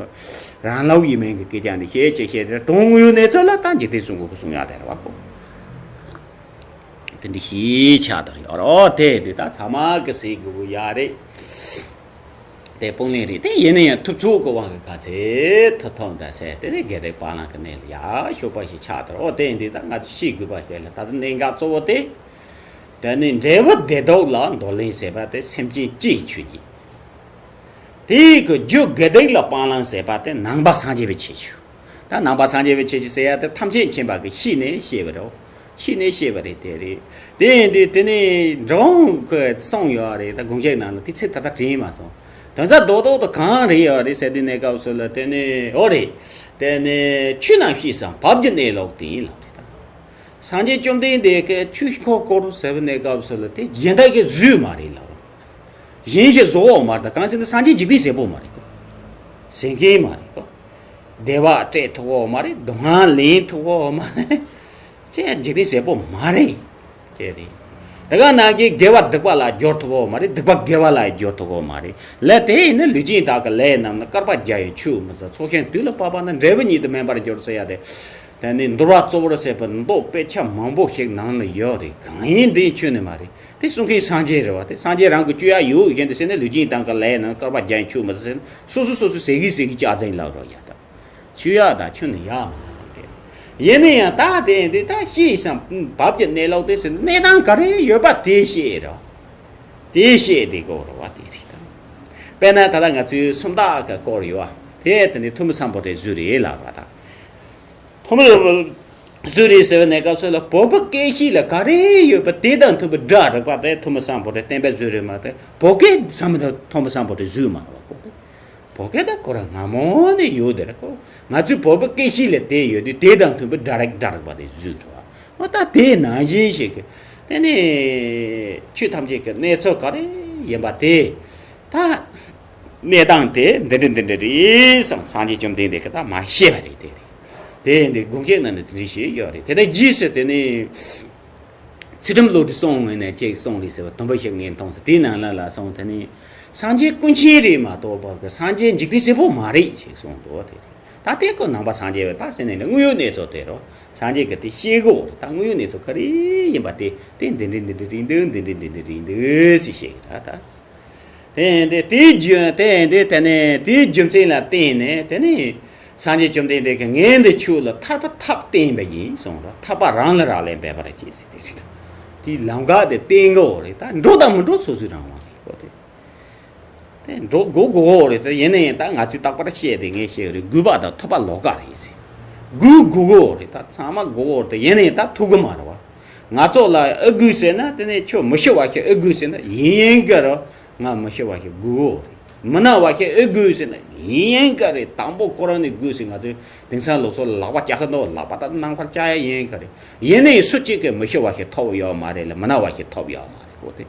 རང་ལོག་ཡིན་མིན་གྱི་སྐད་ཆ་འདི་བཤད་ཅིག་བཤད་དེ། དོན་དངོས་ཡོད་གནས་ཚུལ་ལ་ད་འཇིག་རྟེན་གསུང་གི་གསུང་ཡག་དེ་རེད་བ་ཁོ། དེ་འདྲ་ཞིག་ཆགས་བསྡད་ཡོད་རེད། དེ་དེ་ད་ཚང་མ་གི་ཟེར་དགོས་ཀྱི་ཡོད་རེད། དེ་སྤང་ལེན་རེད། དེ་ཡིན་ན་ཡང་ཐུབ་ཚོད་ཀྱི་དབང་གིས་ག་ཚད་ཐུབ་ཐུབ་འདྲ་ཟེར། དེ་ནས་དགེ་སྡིག་སྤང་བླང་གི་གནས་ལ་ཡར་ཞུགས་པ་ཞིག་ཆགས་དོ། འོ་དེ་ཡིན་དུས་ད་ང་ཚོས་ཤེས་དགོས་པ་ཞིག་ལ། ད་ལྟ་གནད་འགག་གཙོ་བོ་དེ། དེ་ནི་འབྲས་བུ་བདེ་སྡུག་ལ་འདོར་ལེན་ཟེར་བ་དེ་སེམས་ཅན་སྤྱིའི་ཆོས་ཉིད། དེའི་གི་རྒྱུ་དགེ་སྡིག་ལ་སྤང་བླང་ཟེར་བ་དེ་ནང་པ་སངས་རྒྱས་པའི་ཁྱད་ཆོས། ད་ནང་པ་སངས་རྒྱས་པའི་ཁྱད་ཆོས་ཟེར་ཡ་དེ་ཐམས་ཅད་མཁྱེན་པ་གིས་ཤེས་ནས་བཤད་པ་རེད། ཤེས་ནས་བཤད་པ་རེད། དེ་རེད། དེ་ཡིན་དུས་དེ་ནི་འགྲོ་འོང་གི་གསུངས་ཡོད་རེད། ད་དགོངས་འགལ་ནང་ལ་དེ་ཚེ་ད་ལྟ་དྲན་མ་སོང་། དོན་རྩ་རྡོག་རྡོག་ཏུ་གང་རེད་ཡོད་རེད་ཟེར་དུས་གནས་སྐབས་སུ་ལ་དེ་ནི་འོ་རེད། དེ་ནི་ཆོས་རྣམས་ཤེས་སམ་བབ་ཀྱི་གནས་ལུགས་དེ་ཡིན་ལབ་རེད་ད། སངས་རྒྱས་བཅོམ་ལྡན་འདས་ཀྱིས་ཆོས་ཤེས་ཁོ་སྐོར་ཟེར་བའི་གནས་སྐབས་སུ་ལ་དེ་གཞན་དག་གིས་བཟོས་མ་རེད་ལབ་རོ། གཞན་གྱིས་བཟོ་བ་མ་རེད། ད་གང་ཟེར་ན་སངས་རྒྱས་འཇིག་རྟེན་ཟེར་པོ་མ་རེད་གོ། ཟེར་མཁན་མ་རེད་གོ། བདེ་བ་སྤྲད་ཐུབ་བོ་མ་རེད། སྡུག་བསྔལ་ལེན་ཐུབ་བོ་མ་རེད། ཅེས་འཇིག་རྟེན་ཟེར་པོ་མ་རེད། དེ་རེད། དེ་ག་ནང་གི་དགེ་བ་སྡིག་པ་ལ་སྦྱོར་ཐུབ་བོ་མ་རེད། སྡིག་པ་དགེ་བ་ལ་སྦྱོར་ཐུབ་བོ་མ་རེད། ལས་དེ་ཡིན་ན་ལུས་ཅན་དག་གི་ལས་རྣམས་ནི། བསྐལ་པ་བརྒྱ་ཡི་ཆུད་མི་ཟ། ཚོགས་ཞིང་དུས་ལ་བབ་པ་ན། འབྲས་བུ་ཉིད་དུ་སྨིན་པར་འགྱུར་ཟེར་ཡ་དེ། དེ་ནི་འདུལ་བ་གཙོ་བོར་བྱས་པའི་མདོ་དཔེ་ཆ་མང་པོ་ཞིག་ནང་ལ་ཡོད་རེད། གང་ཡིན་དེ་ཁྱོན་ནས་མ་རེད། དེ་གསུང་མཁན་སངས་རྒྱས་རེད་བ། དེ་སངས་རྒྱས་རང་གི་སྤྱོད་ཡ་ཡོད་བཞིན་དུ་ཟེར་ན། ལུས་ཅན་དག་གི་ལས་རྣམས་བསྐལ་པ་བརྒྱ་ཡི་ཆུད་མི་ཟ་ཟེར་ན། སོ་སོ་སོ་སོ་ཟེར་གི་ཟེར་གི་སྐྱག་རྫུན་ལབ་རོགས་ཡ། ད་ཆོས་ཡ་ད་ཁྱོན་ནས་ཡ་མ་ད་དེ། ཡིན་ན་ཡང་ད་དེ་འདི་ད་ཤེས་སམ་བབ་ཀྱི་གནས་ལུགས་དེ་ཟེར་ན། གནས་སྟངས་ག་རེ་ཡོད་པ་དེ་ཤེས་རོགས། དེ་ཤེས་དེ་གོ་རོགས་བ་དེ་རེད་ད། དཔེར་ན་ད་ལྟ་ང་ཚོའི་སུམ་རྟགས་ཀྱི་སྐོར་ཡོད་བ། དེ་དེ་ནི་ཐོན་མི་སམ་བྷོ་ཊས་བཟོས་རེད་ལབ་པ་ད། ཐོན་མི་བཟོས་རེད་ཟེར་བའི་གནས་སྐབས་སུ་ལ་བོད་པ་སྐད་ཤེས་ལ་ག་རེ་ཡོད་པ་དེ་དང་མཐུན་པའི་སྒྲ་རིག་པ་དེ་ཐོན་མི་སམ་བྷོ་ཊས་གཏན་འབེབས་བཟོས་རེད་མ་གཏོགས། བོད་སྐད་ཟེར་མི་དེ་ཐོན་མི་སམ་བྷོ་ཊས་བཟོས་མ་རེད་བ་ཁོ་དེ། བོད་སྐད་ད་ཁོ་རང་སྔ་མོ་ནས་ཡོད་དེ་རེད་ཁོ། ང་ཚོའི་བོད་པ་སྐད་ཤེས་ལ་དེ་ཡོད་དུས་དེ་དང་མཐུན་པའི་སྒྲ་རིག་སྒྲ་རིག་པ་དེ་བཟོས་རེད་བ། འོ་ད་དེ་ནང་བཞིན་ཞིག་གི་དེ་ནི་ཆོས་ཐམས་ཅད་ཀྱི་གནས་ཚུལ་ག་རེ་ཡིན་པ་དེ། ད་གནས་སྟངས་དེ་འདི་འདྲ་འདི་འདྲ་རེད་བསམ། སངས་རྒྱས་བཅོམ་ལྡན་འདས་ཀྱིས་ད་མ་བཤད་པ་རེད། དེ་རེད། དེ་འདི་དགོངས་འགལ་ནང་ནས་དེ་འདྲ་ཞིག་ཡོད་རེད། དེ་ནས་རྗེས་སུ་དེ་ནི་ཚུལ་ཁྲིམས་བློ་གྲོས་གསུམ་ངོས་ནས་ཅིག་གསུངས་རེད་ཟེར་བ་དུམ་བུ་ཞིག་ངས་མཐོང་སོང་། དེའི་ནང་ལ་ལ་སོང་དེ་ནི་སངས་རྒྱས་ཀུན་མཁྱེན་རེད་མ་གཏོགས་པ་གི་སངས་རྒྱས་འཇིག་རྟེན་ཟེར་པོ་མ་རེད་ཅེས་གསུངས་འདུག་དེ་རེད། ད་དེ་ཀོ་ནང་པ་སངས་རྒྱས་པའི་ད་ཟེར་ནས་ནི་དངོས་ཡོད་གནས་ཚུལ་དེ་རོ། སངས་རྒྱས་ཀྱིས་དེ་བཤད་གོ་རེད། ད་དངོས་ཡོད་གནས་ཚུལ་ག་རེ་ཡིན་པ་དེ་དེ་འདི་འདྲ་འདི་འདྲ་རེད་འདུག་འདི་འདྲ་འདི་འདྲ་རེད་འདུག་ཟེར་བཤད་གི་ར་ད། དེ་ཡིན་དེ་དེའི་རྒྱུ་དེ་ཡིན་དེ་དེ་ནས་དེའི་རྒྱུ་མཚན་ལ་བརྟེན་ནས་དེ་ནས་སངས་རྒྱས་བཅོམ་ལྡན་འདས་ཀྱིས་ངས་འདི་ཁྱོད་ལ་ཐར་པ་ཐབས་བསྟན་པ་ཡིན་གསུངས་རོ། ཐར་པ་རང་ལ་རག་ལས་པས་པར་བྱེད་ཟེར་དེ་རེད་ད། དེའི་ལམ་ཁ་དེ་བསྟན་གོ་རེད། ད་འགྲོ་དང་མི་འགྲོ་སོ་སོའི་རང་དབང་རེད་ཁོ་དེ། དེ་འགྲོ་དགོས་དགོས་རེད། དེ་ཡིན་ན་ཡང་ད་ང་ཚོས་རྟག་པར་བཤད་དེ་ངས་བཤད་རེད། དགོས་པ་དང་ཐོབ་པ་ལོགས་ཀ་རེད་ཟེར། དགོས་དགོས་རེད། ད་ཚང་མ་དགོས་རེད། དེ་ཡིན་ན་ཡང་ད་ཐུབ་གི་མ་རེད་བ། ང་ཚོ་ལ་ཨེ་དགོས་ཟེར་ན་དེ་ནས་ཁྱོད་མི་ཤི་བ་ཞིག་ཨེ་དགོས་ཟེར་ན་ཡིན་ཡིན་གི་རེད། ང་མི་ཤི་བ་ཞིག་དགོས་རེད། མི་ན་བ་ཞིག་ཨེ་དགོས་ཟེར་ན་ཡིན་ཡིན་གི་རེད། དང་པོ་ཁོ་རང་ནས་དགོས་ཟེར། ང་ཚོས་དེང་སང་ལུགས་སྲོལ་ལག་པ་བཀྱག་གི་འདུག་ལག་པ་ད་ནང་ཕར་བཀྱག་ཡ་ཡིན་གི་རེད། ཡིན་ནའི་སུ་གཅིག་གིས་མི་ཤི་བ་ཞིག་ཐོབ་ཡོད་མ་རེད་ལ་མི་ན་བ་ཞིག་ཐོབ་ཡོད་མ་རེད། ཁོ་དེ་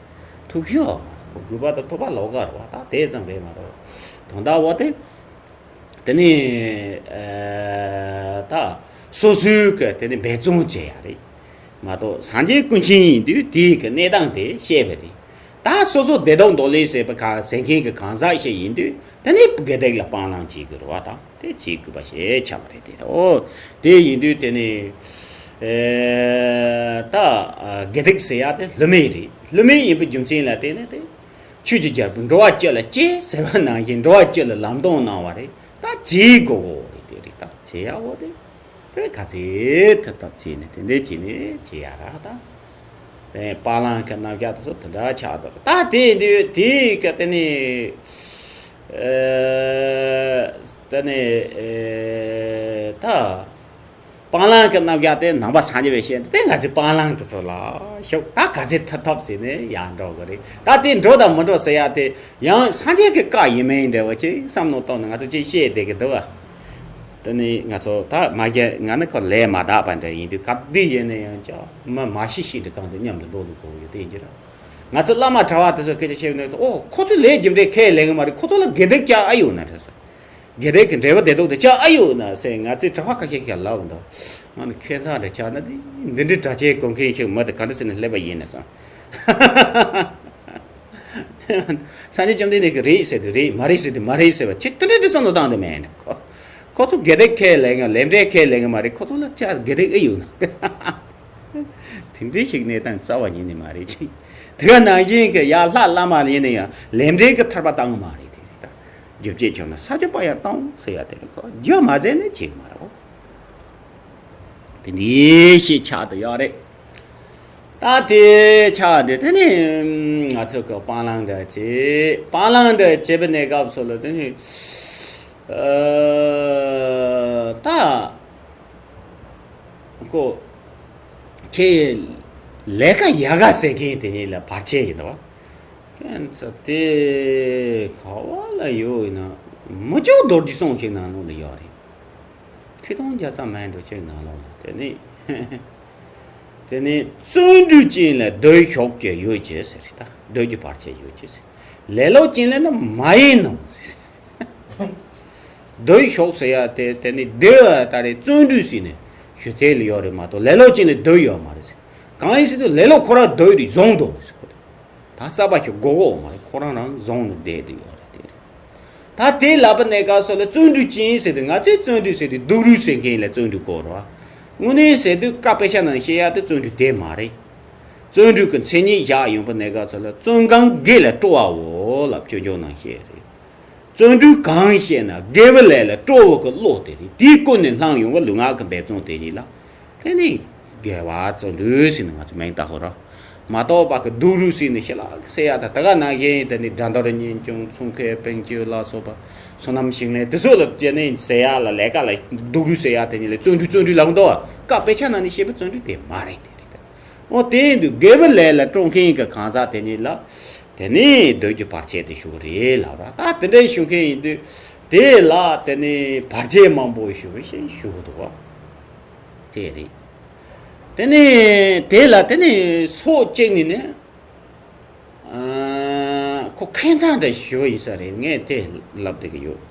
ཐུག་ཤོག་དགོས་པ་དང་ཐོབ་པ་ལོགས་ཀ་རེད་བ། ད་དེ་ཙམ་རེད་མ་གཏོགས། དོན་དག་འོ་དེ། དེ་ནས་ཨ་ད་སོ་སོའི་གི་དེ་ནས་འབད་བརྩོན་བྱེད་ཡ་རེད་མ་གཏོགས། སངས་རྒྱས་ཀུན་མཁྱེན་ཡིན་དུས་དེའི་གི་གནས་སྟངས་དེ་བཤད་པ་རེད། ད་སོ་སོ་བདེ་སྡུག་འདོར་ལེན་ཟེར་བ་ག་ཟེར་མཁན་གི་གང་ཟག་ཞིག་ཡིན་དུས་དེ་ནས་དགེ་སྡིག་ལ་སྤང་བླང་བྱེད་དགོས་རེད་བ། ད་དེ་བྱེད་དགོས་པ་ཞིག་ཆགས་པ་རེད། དེ་རེད། འོ་དེ་ཡིན་དུས་དེ་ནས་ཨ་ད་ཨ་དགེ་སྡིག་ཟེར་ཡ་དེ་བསླུ་མེད་རེད། བསླུ་མེད་ཡིན་པའི་རྒྱུ་མཚན་ལ་བརྟེན་ནས་དེ། ཆོས་ཀྱི་རྒྱལ་པོས་འགྲོ་བ་སྤྱི་ལ་སྤྱད་ཟེར་བ་ནང་བཞིན་འགྲོ་བ་སྤྱི་ལ་ལམ་སྟོན་གནང་བ་རེད། ད་བྱེད་དགོས་གོ་རེད། དེ་རེད། ད་བྱེད་ཡ་འོ་དེ་དཔེ་ག་ཚད་ཐུབ་ཐབས་བྱས་ནས་དེ་འདྲས་བྱས་ནས་བྱེད་ཡ་ར་ད། དེ་སྤང་བླང་གི་རྣམ་གཞག་དེ་ཚོ་དེ་འདྲ་ཆགས་འདུག་ད་དེ་འདི་དེ་ག་དེ་ནི་ཨེ་དེ་ནི་ཨེ་ད། སྤང་བླང་གི་རྣམ་གཞག་དེ་ནང་པ་སངས་རྒྱས་པས་བཤད་འདུག་དེ་ང་ཚོས་སྤང་བླང་དེ་ཚོ་ལ་ཞུགས་ད་ག་ཚོད་ཐུབ་ཐུབ་ཟེར་ནས་ཡར་འགྲོ་དགོས་རེད། ད་དེ་འགྲོ་དང་མི་འགྲོ་ཟེར་ཡ་དེ་ཡང་སངས་རྒྱས་ཀྱི་བཀའ་ཡིན་མིན་འདྲ་བོ་ཅིག་བསམ་བློ་བཏང་ནས་ང་ཚོ་ཅིག་བཤད་བསྡད་ཀྱི་འདུག་བ། དེ་ནི་ང་ཚོ་ད་མ་རྒན་ང་ནི་ཁོ་ལས་མ་དག་པ་འདྲ་ཡིན་དུས་ག་དུས་ཡིན་ན་ཡང་ཅག་མི་མ་ཤི་ཤི་འདྲ་གང་དུ་མཉམ་དུ་འགྲོ་ལུགས་དགོས་ཡོད་དེ་ཡིན་གྱི་རེད། ང་ཚོ་བླ་མ་གྲྭ་བ་དེ་ཚོ་སྐད་ཆ་བཤད་ནས་ཨོ་ཁོ་ཚོ་ལས་རྒྱུ་འབྲས་ཁས་ལེན་གི་མ་རེད། ཁོ་ཚོ་ལ་དགེ་སྡིག་ཅག་ཨ་ཡོད་ན་རེད་ཟེར། དགེ་སྡིག་གི་འབྲས་བུ་བདེ་སྡུག་དེ་ཅག་ཨ་ཡོད་ན་ཟེར། ང་ཚོས་གྲྭ་པ་ཁ་ཤས་ཤིག་ལབ་འདུག་ང་ནི་ཁྱད་མཚར་འདྲ་ཆགས་ན་འདི་འདི་འདྲའི་གྲྭ་ཆས་གོན་མཁན་ཞིག་མི་དེ་ག་འདྲ་ཟེར་ནས་སླེབས་པ་ཡིན་ན་བསམ། སངས་རྒྱས་བཅོམ་ལྡན་འདས་ཀྱིས་རེད་ཟེར་དུས་རེད། མ་རེད་ཟེར་དུས་མ་རེད་ཟེར་བ་ཅིག་དེ་འདྲ་འདྲ་བསམ་བློ་བཏང་དུ་མེད། ཁོ་ཁོ་ཚོ་དགེ་སྡིག་ཁས་ལེན་གི་ལས་འབྲས་ཁས་ལེན་གི་མ་རེད། ཁོ་ཚོ་ལ་ཅག་དགེ་སྡིག་ཨེ་ཡོད་ན། དེ་འདྲའི་ཞིག་གནས་སྟངས་རྩ་བ་ཉིད་ནས་མ་རེད་ཅིག་དེ་ག་ནང་བཞིན་གི་ཡ་ལྷ་བླ་མ་ཡིན་ན་ཡང་ལས་འབྲས་ཀྱི་ཐར་པ་བཏང་གི་མ་རེད། དེ་རེད་ད། རྒྱུ་བྱེད་ཆོག་ན་ས་ཆུ་པ་ཡང་གཏོང་ཟེར་ཡ་དེ་རེད་ཁོ། རྒྱུ་མ་བྱས་ནས་བྱེད་མ་རེད་ཁོ། དེ་འདྲའི་ཞིག་ཆགས་དུ་ཡོད་རེད། ད་དེ་ཆགས་འདི་དེ་ནི་ང་ཚོ་གི་སྤང་བླང་འདྲ་བྱེད། སྤང་བླང་འདྲ་བྱེད་པའི་གནས་སྐབས་སུ་ལ་དེ་ནི་ཨ་ད་ཁོ་ཁྱེད་ལས་ཀ་ཡག་ག་ཟེར་མཁན་དེ་ཉིད་ལ་བར་ཆད་ཡིན་ནོ། ཁྱེད་ཚོ་དེ་ག་བ་ལ་ཡོད་ཡིན་ན་མི་ལྕོགས་རྡོ་རྗེ་སོང་ཞིག་ནང་ལོགས་ལ་ཡོད་རེད། ཁྲི་སྟོང་བརྒྱ་རྩ་མེད་འགྲོ་ཆེན་ནང་ལོགས་ལ་དེ་ནི་དེ་ནི་བརྩོན་འགྲུས་ཅན་ལ་སྡོད་ཤོག་ཅེས་ཡོད་ཅེས་ཟེར་རེད། ད་སྡོད་རྒྱུ་བར་ཆད་ཡོད་ཅེས་ཟེར། ལེ་ལོ་ཅན་ལ་ནི་མ་ཡིན་ནམ་ཟེར། སྡོད་ཤོག་ཟེར་ཡ་དེ་དེ་ནི་སྡོད་ད་རེད། བརྩོན་འགྲུས་ཟེར་ནས་ཞུ་ཐལ་ཡོད་རེད་མ་གཏོགས་ལེ་ལོ་ཅན་ལ་སྡོད་ཡོད་མ་རེད་ཟེར། གང་ཡིན་ཟེར་དུས་ལེ་ལོ་ཁོ་རང་སྡོད་དུས་བཟུང་འདུག་ཟེར་ཁོ། ད་གསར་པ་ཞིག་དགོས་གོ་མ་རེད། ཁོ་རང་རང་བཟུང་ནས་བསྡད་དུ་ཡོད་རེད་དེ་རེད། ད་དེ་ལབ་པ་ནས་སྐབས་སུ་ལ་བརྩོན་འགྲུས་ཅན་ཟེར་དུས་ང་ཚོས་བརྩོན་འགྲུས་ཟེར་དུས་སྡུག་རུས་ཟེར་མཁན་ལ་བརྩོན་འགྲུས་གོ་རོ། དངོས་གནས་ཟེར་དུས་བཀའ་དཔེ་ཆ་ནང་བཤད་ཡ་དེ་བརྩོན་འགྲུས་དེ་མ་རེད། བརྩོན་འགྲུས་ཀྱི་མཚན་ཉིད་བཞག་ཡོང་པ་ནས་སྐབས་སུ་ལ་བརྩོན་གང་དགེ་ལ་སྤྲོ་བའོ་ལབ་ཆོས་འབྱུང་ནང་བཤད་རེད། བརྩོན་འགྲུས་གང་བཤད་ན་དགེ་བའི་ལས་ལ་སྤྲོ་བ་གི་བློ་དེ་རེད། དེའི་ཀུན་ནས་བསླངས་ཡོང་བ་ལུས་ངག་གི་འབད་བརྩོན་དེ་ཉིད་ལ། དེ་ནི་དགེ་བ་བརྩོན་འགྲུས་ཟེར་ནས་ང་ཚོ་མིང་བཏགས་ཧོ་ར། མ་གཏོགས་པ་གི་སྡུག་རུས་ཟེར་ནས་ཞི་ལག་ཟེར་ཡ་ད་ད་ག་ནང་བཞིན་དེ་ནི་དགྲ་འདོར་གཉེན་སྐྱོང་ཚོང་ཁེ་བེང་སྤྱོད་ལ་སོགས་པ་བསོད་ནམས་ཞིང་ལས་དེ་ཚོ་ལ་བྱས་ནས་ཟེར་ཡ་ལ་ལས་ཀ་ལ་སྡུག་རུས་ཟེར་ཡ་དེ་ཉིད་ལ་བརྩོན་འགྲུས་བརྩོན་འགྲུས་ལབ་འདུག་བཀའ་དཔེ་ཆ་ནང་ནས་བཤད་པའི་བརྩོན་འགྲུས་དེ་མ་རེད་དེ་རེད། འོ་དེ་ཡིན་དུས་དགེ་བའི་ལས་ལ་སྤྲོ་མཁན་གྱི་གང་ཟག་དེ་ཉིད་ལ་དེ་ནི་སྡོད་རྒྱུ་བར་ཆད་དེ་ཞུགས་རེད་ལབ་ར། ད་དེ་འདྲའི་ཞུ་མཁན་ཡིན་དུས་དེ་ལ་དེ་ནི་བར་ཆད་མང་པོ་ཞུགས་རེད་ཞེས་ཞུ་གི་འདུག་བ། དེ་རེད། དེ་ནི་དེ་ལ་དེ་ནི་སོ་གཅིག་ནི་ནི་ཨ་ཁོ་ཁེ་མཚང་འདྲ་ཞུ་ཡིན་ས་རེད། ངས་དེ་ལབ་བསྡད་ཀྱི་ཡོད།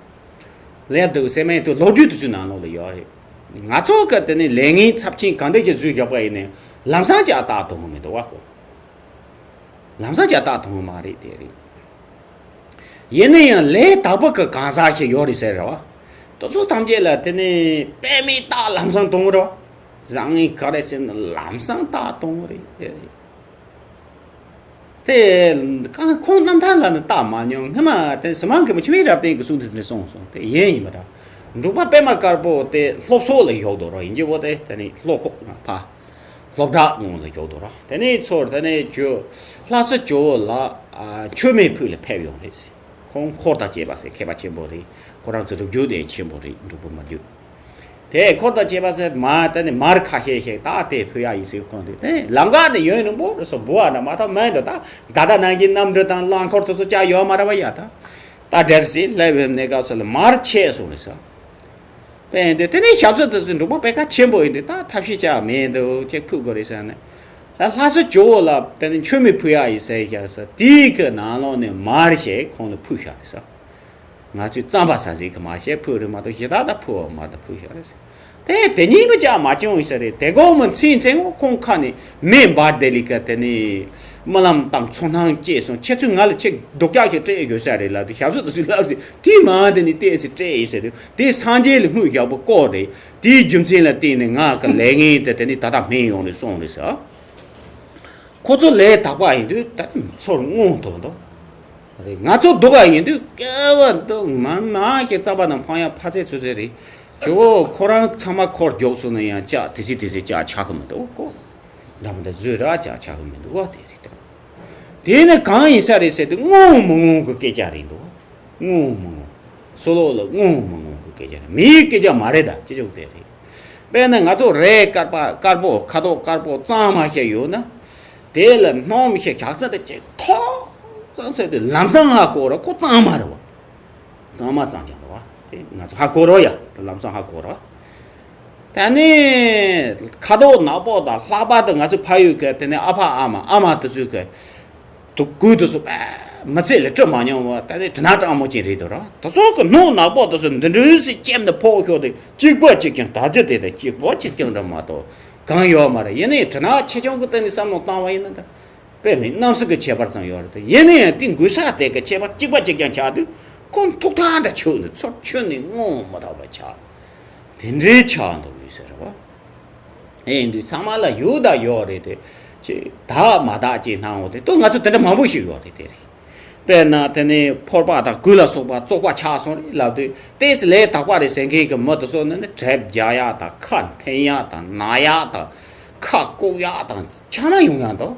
ལབ་འདུག་སེ་མེད་དུ་ལོ་རྒྱུས་དུ་ཚུད་ནང་ལོགས་ལ་ཡོད་རེད། ང་ཚོ་ག་དེ་ནི་ལས་ངན་ཚབས་ཆེན་གང་འདྲ་ཞིག་བཟོས་བཞག་པ་ཡིན་ནའི་ལམ་སང་ཅིག་ཨ་བཏགས་གཏོང་གི་མི་འདུག་བ་ཁོ། ལམ་སང་ཅིག་ཨ་བཏགས་གཏོང་གི་མ་རེད་དེ་རེད། ཡིན་ན་ཡང་ལས་དག་པ་གི་གང་ཟག་ཞིག་ཡོད་རེད་ཟེར་ར་བ། དེ་ཚོ་ཐམས་ཅད་ལ་དེ་ནི་དཔེ་མེད་རྟགས་ལམ་སང་གཏོང་ར་བ། བཟང་ངན་ག་རེ་ཟེར་ན་ལམ་སང་རྟགས་གཏོང་གི་རེད་དེ་རེད། དེ་ཁོང་རྣམ་ཐར་ལ་ནི་བལྟ་མ་མྱོང་། སྔ་མ་དེ་ཟི་མང་གི་མི་ཆུ་བའི་རབ་བརྟན་གྱི་གསུང་དེ་འདྲ་གསུངས་སོང་། དེ་ཡིན་ཡིན་པ་འདྲ། འབྲུག་པ་པད་མ་དཀར་པོ་དེ་སློབ་གསོ་ལ་ཡོག་དོ་ར་ཡིན་གྱི་བོ། དེ་དེ་ནི་སློབ་ཁོག་ང་ཕ་སློབ་གྲྭ་ངོ་ལ་ཡོག་དོ་ར། དེ་ནི་ཚོར་དེ་ནི་ཇོ་ལྷ་ས་ཇོ་བོ་ལ་མཆོད་མེ་ཕུལ་ལ་ཕེབས་ཡོང་རེད། ཁོང་འཁོར་དང་བཅས་པ་ཟེར་མཁས་པ་ཆེན་པོ་རེད། ཁོ་རང་ཚོ་རུ་རྒྱུད་དེ་ཆེན་པོ་རེད། འབྲུག་པ་མ་རྒྱུད། དེ་འཁོར་དང་བཅས་པ་ཟེར་མ་དེ་ནི་མར་ཁ་ཤས་ཤིག་ད་དེ་ཕུལ་ཡ་ཡིན་ཟེར། ཁོང་དེ་དེ་ལམ་ཁ་དེ་ཡོན་རིང་པོ་རུ་སོ་འབུ་བ་འདྲ་མ་ཐག་མེད་འགྲོ། ད་ད་ལྟ་ནང་གི་གནམ་གྲུ་དང་རླངས་འཁོར་དེ་ཚོ་བཅའ་ཡོད་མ་རེད་བ་ཡ། ད་ད་འདྲེར་སི་སླེབས་ནས་སྐབས་སུ་ལ་མར་ཆད་སོང་རེད་ཟེར། དེ་ཡིན་དུས་དེ་ནས་ཞབས་སོར་དུ་ཚུར་འབྲུག་པ་པད་དཀར་ཆེན་པོ་ཡིན་དུས་ད་ཐབས་ཤེས་བྱ་མེད་འདུག་ཅེས་ཕུལ་དགོས་རེད་ཟེར་ནས། ལྷ་ས་ཇོ་བོ་ལ་དེ་ནས་མཆོད་མེ་ཕུལ་ཡག་ཡིན་ཟེར་བཞག་ས་དེའི་གི་ནང་ལོགས་ནས་མར་ཞིག་ཁོང་ལ་ཕུལ་བཞག་རེད་ཟེར། ང་ཚོས་རྩམ་པ་ཟ་ཟིག་གི་མར་ཞིག་ཕུལ་རེད་མ་གཏོགས་ཞེ་དྲག་ད་ཕུལ་བ་མ་གཏོགས་ཕུལ་བཞག་རེད་ཟེར། དེ་དེ་ཉིན་གི་ཅག་མ་བྱུང་ཡིན་ས་རེད། དེ་གོང་མ་ཚིག་མཚན་ངོ་ཁོང་ཁ་ནས་མེ་འབར་བསྡད་ལི་ཀ་དེ་ནས་རྨི་ལམ་དང་ཚོར་སྣང་སྐྱེས་སོང་། ཁྱེད་ཚོས་ང་ལ་ཆེ་སྡུག་ཅག་ཞིག་སྤྲད་དགོས་ས་རེད་ལབ་དུས་ཞབས་སོར་དུ་ཚུར་ལབ་ཟེར། དེ་མ་དེ་ནས་བལྟས་ཚེ་སྤྲད་ཡིན་ཟེར་དུས་དེ་སངས་རྒྱས་ལ་དངོས་ཞག་པོ་བསྐོར་རེད། དེའི་རྒྱུ་མཚན་ལ་བརྟེན་ནས་ང་གི་ལས་ངན་དེ་དེ་ནས་ད་ལྟ་སྨན་ཡོང་ནས་སོང་རེད་ཟེར། ཁོ་ཚོ་ལས་དག་པ་ཡིན་དུས་ད་ཚོར་མངོན་ཐུབ་འདུག་ང་ཚོ་སྡུག་ག་ཡིན་དུས་སྐལ་བ་འདུག་མ་མ་ཞིག་རྩམ་པ་དང་འཕང་ཡ་ཕ་ཚད་ཚོད་ཚད་རེད། ཇོ་བོ་ཁོ་རང་ཚང་མ་འཁོར་རྒྱུགས་སོང་ན་ཡང་ལྕགས་དེ་སྲིད་དེ་སྲིད་ལྕགས་ཆགས་གི་མི་འདུག་གོ། འདྲ་མི་འདྲ་བཟོས་ར་ལྕགས་ཆགས་གི་མི་འདུག་བ། དེ་རེད་དེ། དེ་ནི་གང་ཡིན་ས་རེད་ཟེར་དུས་དངོས་མི་དངོས་གི་སྐད་ཆ་རེད་འདུག་དངོས་མི་དངོས། སོ་ལོ་ལ་དངོས་མི་དངོས་གི་སྐད་ཆ་རེད། མིའི་སྐད་ཆ་མ་རེད། ད་ཅི་ཅོག་དེ་རེད། དཔེར་ན་ང་ཚོ་རས་དཀར་པ་དཀར་པོ་ཁ་དོག་དཀར་པོ་གཙང་མ་ཞིག་ཡོད་ན། དེ་ལ་སྣུམ་ཞིག་ཞག་ཚ་དེ་ཅིག་ཐོག་ཙམ་ཟེར་དུས་ལམ་སང་ཧ་གོ་ར་ཁོ་གཙང་མ་རེད་བ། གཙང་མ་གཙང་རྐྱང་རེད་བ། དེ་ང་ཚོ་ཧ་གོ་རོགས་ཡ། ལམ་སང་ཧ་གོ་རོགས། ད་ནི་ཁ་དོག་ནག་པོ་དང་ལྷག་པར་དུ་ང་ཚོ་ཕ་ཡུལ་གི་དེ་ནི་ཨ་ཕ་ཨ་མ་ཨ་མ་དེ་ཚོས་གི་དུ་གུས་དུ་སུ་པ་མི་ཚེ་ལ་སྤྲོད་མ་མྱོང་བ། ད་ནི་དྲི་ནག་སྤྲང་མོ་ཅན་རེད་དོ་ར། དེ་ཚོ་གི་སྣུམ་ནག་པོ་དེ་ཚོ་འདི་འདྲ་སི་ལྕེབ་ནས་ཕོག་ཤོག་དེ་གཅིག་པ་གཅིག་རྐྱང་ད་ཅི་དེ་དང་གཅིག་པ་གཅིག་རྐྱང་འདྲ་མ་གཏོགས་གང་ཡོད་མ་རེད། ཡིན་ནའི་དྲི་ནག་ཆེ་ཆུང་གི་སྟེང་ནས་བསམ་བློ་བཏང་བ་ཡིན་ན་ད། དཔེ་མི་རྣམ་སྲིད་ཀྱི་ཁྱད་པར་ཙམ་ཡོད་རེད་དེ། ཡིན་ན་ཡང་དེ་འགུལ་ས་དེ་གི་ཁྱད་པར་གཅིག་པ་གཅིག་རྐྱང་ཆགས་དུས་ཁོ་ཐུག་ཐག་འདྲ་ཆོད་ནས་ཚུར་ཆུད་ནས་སྔོན་མ་ཐག་པ་ཆགས། དེ་འདྲའི་ཆགས་འདུག་ཡོད་ཟེར་བ། ཨེ་འདུག་ཚང་མ་ལ་ཡོད་ད་ཡོད་རེད་དེ། ཅི་དག་མ་དག་ཅེས་སྣང་བ་དེ་ཏོ་ང་ཚོ་དེ་འདྲ་མང་པོ་ཞིག་ཡོད་རེད་དེ་རེད། དཔེར་ན་དེ་ནས་ཕོར་པ་དང་གོས་ལ་སོགས་པ་བཙོག་པ་ཆགས་སོང་རེད་ལབ་དུས། ཏོག་ཙམ་ལས་དག་པ་རེད་ཟེར་མཁན་གྱི་མི་དེ་ཚོ་ནི་ནི་གྲབས་རྒྱག་ཡག་དང་ཁ་འཐེན་ཡག་དང་ན་ཡག་དང་ཁ་ལྐོག་ཡག་དང་ཆ་མ་ཡོང་ཡག་འདུག་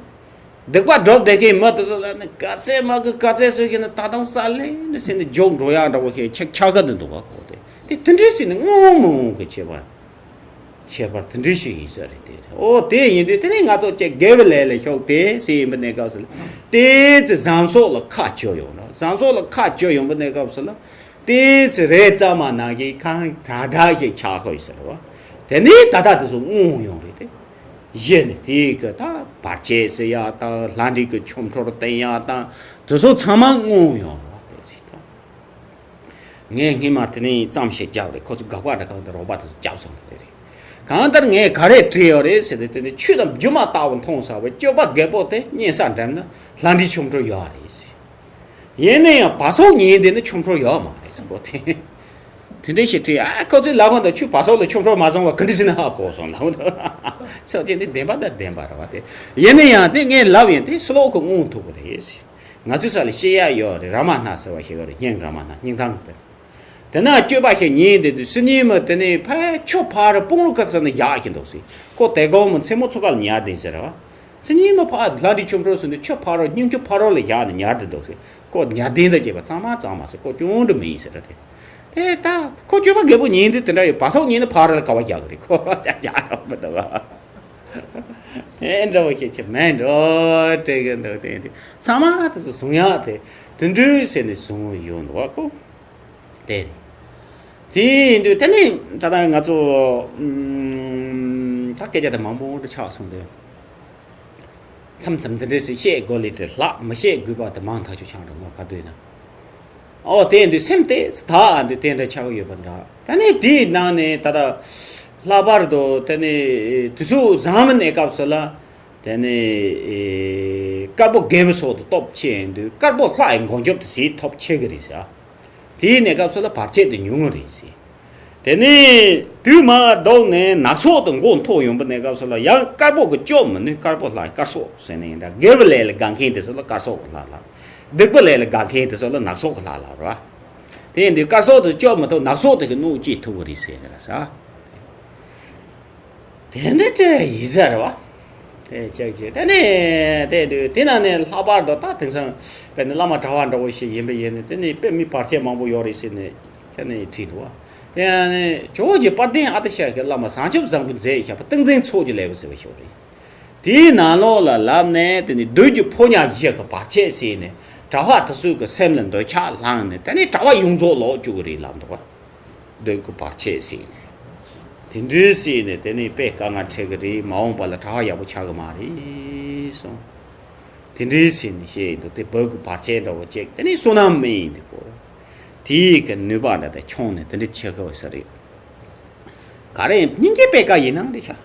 སྡིག་པ་སྒྲུབ་བསྡད་མཁན་མི་དེ་ཚོ་ལ་ནི་ག་ཚད་མ་གི་ག་ཚད་བཟོས་ཤིག་ནི་ད་དུང་ས་ལེ་ནི་ཟེར་ནས་འཇོག་འགྲོ་ཡག་འདྲ་བོ་ཞིག་ཆགས་ཆགས་ཀ་འདུག་འདུག་བ་ཁོ་དེ། དེ་དེ་འདྲའི་ཟེར་ནས་དངོས་མི་དངོས་ཀྱི་ཁྱད་པར། ཁྱད་པར་དེ་འདྲ་ཞིག་ཡིན་ས་རེད་དེ། ཨོ་དེ་ཡིན་དུས་དེ་ནས་ང་ཚོ་ཅིག་དགེ་བའི་ལས་ལ་ཤོག་དེ་ཟེར་ཡིན་པ་གནས་སྐབས་སུ་ལ། དེ་ཚེ་བཟང་ཕྱོགས་ལ་ཁ་གཅོད་ཡོང་ན། བཟང་ཕྱོགས་ལ་ཁ་གཅོད་ཡོང་པ་གནས་སྐབས་སུ་ལ། དེ་ཚེ་རེ་ཙམ་མ་ནང་གི་ཁང་དྲག་དྲག་ཞིག་ཆགས་ཁོ་ཡི་ཟེར་བ། དེ་ནས་ད་ལྟ་དེ་ཚོ་དངོས་ཡོང་རེད་དེ། གཞི་ནས་དེའི་གི་ད་བར་ཆད་ཟེར་ཡག་དང་ལྷ་འདྲེ་གི་ཆོ་འཕྲུལ་བསྟན་ཡག་དང་དེ་ཚོ་ཚང་མ་དངོས་ཡོང་བ་དེ་རེད་ད། ངས་སྔས་མ་དེ་ནས་ཙམ་ཞིག་བརྒྱབ་རེད། ཁོ་ཚོ་དགག་པ་འདྲ་གང་དུ་རོགས་པ་དེ་ཚོ་བརྒྱབ་སོང་གི་དེ་རེད། གང་ལྟར་ངས་ག་རེ་བྲིས་ཡོད་རེད་ཟེར་དུས། དེ་ནས་ཆོས་དང་སྒྱུ་མ་ལྟ་བུ་མཐོང་ས་བས་སྤྱོད་པ་རྒད་པོ་དེ་གཉན་ས་འགྲིམ་ན་ལྷ་འདྲེ་ཆོ་འཕྲུལ་ཡོད་རེད་ཟེར། ཡིན་ན་ཡང་བ་སོག་ཉིན་དེ་ནི་ཆོ་འཕྲུལ་ཡོད་མ་རེད་ཟེར་གོ་དེ། དེ་འདྲ་ཞིག་བྲིས། ཨ་ཁོ་ཚོས་ལབ་པ་འདྲ་ཁྱོད་བ་སོག་ལ་ཆོ་འཕྲུལ་མ་སོང་བ་ག་འདྲ་ཟེར་ན་ཧ་གོ་སོང་ལབ་འདྲ། ཆོས་ཅན་དེ་བདེན་པ་དང་བདེན་པ་རེད་བ་དེ། ཡིན་ན་ཡང་དེ་ངས་ལབ་ཡིན་དེ་སུ་ལོག་གི་དངོས་ཐུག་གི་རེད་ཟེར། ང་ཚོའི་ས་ལ་བཤད་ཡག་ཡོད་རེད། ར་མ་ན་ཟེར་བ་ཞིག་ཡོད་རེད། སྙིང་ར་མ་ན་སྙིང་ཐང་དེ། དེ་ན་སྤྱོད་པ་ཞིག་ཉན་དེ་དུས་སུ་ཉིན་མོ་དེ་ནས་ཕར་ཆུ་ཕ་རོལ་དཔུང་རོགས་ཁ་ས་ནས་བཞག་གི་འདུག་ཟེར། ཁོ་དེ་གོང་མོ་མཚན་མོ་ཚོ་ཁ་ལ་ཉལ་བསྡད་ཟེར་བ། སུ་ཉིན་མོ་ཕར་ལྷ་འདྲེ་ཆོ་འཕྲུལ་སོང་དུས་ཆུ་ཕ་རོལ་སྙིང་ཆུ་ཕ་རོལ་ལ་བཞག་ནས་ཉལ་བསྡད་འདུག་ཟེར། ཁོ་ཉལ་བསྡད་འདྲ་བྱས་པ་ཚང་མ་གཙང་མ་ཟེར། ཁོ་ཅུང་འདྲ་མི་ཡིན་ཟེར་ར་དེ། དེ་ད་ཁོ་སྤྱོད་པ་རྒད་པོ་ཉིན་དུས་དེ་འདྲ་ཡོད། བ་སོག་ཉིན་ནི་ཕ་རོལ་ལ་ག་བ་བཞག་གི་རེད། ཁོ་བཞག་རོགས་མི་འདུག་བ། ཨེ་འདྲ་བོ་ཞིག་ཆེ་མེད་འགྲོ་དྲན་གི་འདུག་དེ་དེ་ཚང་མ་དེ་ཚོ་བཟུང་ཡག་དེ་དེ་འདྲ་ཟེར་ནས་བཟུང་ཡོང་འདུག་བ་ཁོ། དེ་རེད། དེ་ཡིན་དུས་དེ་ནི་ད་ལྟ་ང་ཚོ་ཨུམ་ད་སྐད་ཆ་དེ་མང་པོ་འདྲ་ཆགས་སོང་དུས། མཚམས་མཚམས་འདི་འདྲས་སེ་བཤད་དགོས་ལེ་དེ་ལྷག་མི་བཤད་དགོས་པ་དེ་མང་ཐག་ཆོད་ཆགས་འགྲོ་མ་ག་དུས་ན། ཨོ་དེ་འདི་སེམས་དེ་ད་འདི་དེ་འདྲ་ཆགས་ཡོད་པ་འདྲ། ད་ནི་དེའི་ནང་ནས་ད་ལྟ་ལྷག་པར་དུ་དེ་ནི་དུས་ཚོད་བཟང་མི་གནས་སྐབས་སུ་ལ། དེ་ནས་ཨེ་དཀར་པོ་རྒད་པོ་སོགས་དུ་སྟོབས་ཆེ་ཡིན་དུས་དཀར་པོ་ལྷ་ཡི་མགོན་སྐྱོབ་དུ་ཟེར་ཐོབ་ཆེ་གི་རེད་ཟེར། དེའི་གནས་སྐབས་སུ་ལ་བར་ཆད་དུ་ཉུང་ངུ་རེད་ཟེར། དེ་ནས་དུས་མ་ལྡོག་ནས་ནག་ཚོགས་དུ་མགོ་འཐོག་ཡོང་པའི་གནས་སྐབས་སུ་ལ་ཡང་དཀར་པོ་གི་སྐྱོབ་མི་ནུས། དཀར་པོ་ལྷ་དཀར་སོགས་ཟེར་ནས་ཡིན་འདྲ། དགེ་བའི་ལས་ལ་དགའ་མཁན་དེ་ཚོ་ལ་དཀར་སོགས་ཀྱི་ལྷ་ལབ། སྡིག་པའི་ལས་ལ་དགའ་མཁན་དེ་ཚོ་ལ་ནག་ཚོགས་ཀྱི་ལྷ་ལབ་ར། དེ་ཡིན་དུས་དཀར་སོགས་དུ་སྐྱོབ་མི་ཐུབ། ནག་ཚོགས་དེ་གི་གནོད་བྱེད་ཐུབ་ཀྱི་རེད་ཟེར་ནས་ར་ཟེར། དེ་འདྲ་འདྲ་ཡིན་ཟེར་བ། དེ་ཅག་ཅེ་དེ་ནས་དེ་དུས་དེ་ན་ནས་ལྷག་པར་དུ་ད་དེང་སང་དཔེར་ན་བླ་མ་གྲྭ་བ་འདྲ་བོ་ཞིག་ཡིན་པ་ཡིན་ནས་དེ་ནས་དཔེ་མི་བར་ཆད་མང་པོ་ཡོད་རེད་ཟེར་ནས་དེ་ནས་བྲིས་འདུག་བ། དེ་ནས་ཇོ་བོ་རྗེ་དཔལ་ལྡན་ཨ་ཏི་ཤ་གི་བླ་མ་བཟང་སྤྱོད་བཟང་པོས་མཛད་བཞག་པ་ཏིང་འཛིན་ཚོགས་ཀྱི་ལེའུ་ཟེར་བ་ཞིག་རེད། དེའི་ནང་ལོགས་ལ་ལབ་ནས་དེ་ནས་བདུད་ཀྱི་ཕོ་ཉ་བཞི་གི་བར་ཆད་ཟེར་ནས་གྲྭ་བ་དེ་ཚོའི་གི་སེམས་ལ་འདོད་ཆགས་ལངས་ནས་དེ་ནས་གྲྭ་བ་ཡོངས་རྫོགས་ལོག་བཅུག་གི་རེད་ལབ་འདུག་བ། འདོད་དགུ་བར་ཆད་ཟེར་ནས། དེ་འདྲའི་ཟེར་ནས་དེ་ནས་དཔེ་དཀའ་ངལ་འཕྲད་ཀྱི་རེད། མ་འོངས་པ་ལ་གྲྭ་བ་ཡག་པོ་ཆགས་ཀྱི་མ་རེད་གསུངས། དེ་འདྲའི་ཟེར་ནས་བཤད་ཡིན་འདུག་དེ་བོད་ཀྱི་བར་ཆད་འདྲ་བོ་ཅིག་དེ་ནས་བསོད་ནམས་མི་ཡིན་འདུག་གོ། དེའི་གི་ནུས་པ་འདྲ་དེ་ཆུང་ནས་དེ་འདྲ་ཆགས་ཀྱི་ཡོད་ས་རེད། ག་རེ་ཡིན་སྙིང་རྗེ་དཔེ་དཀའ་ཡིན་ནང་རེད་ཤག་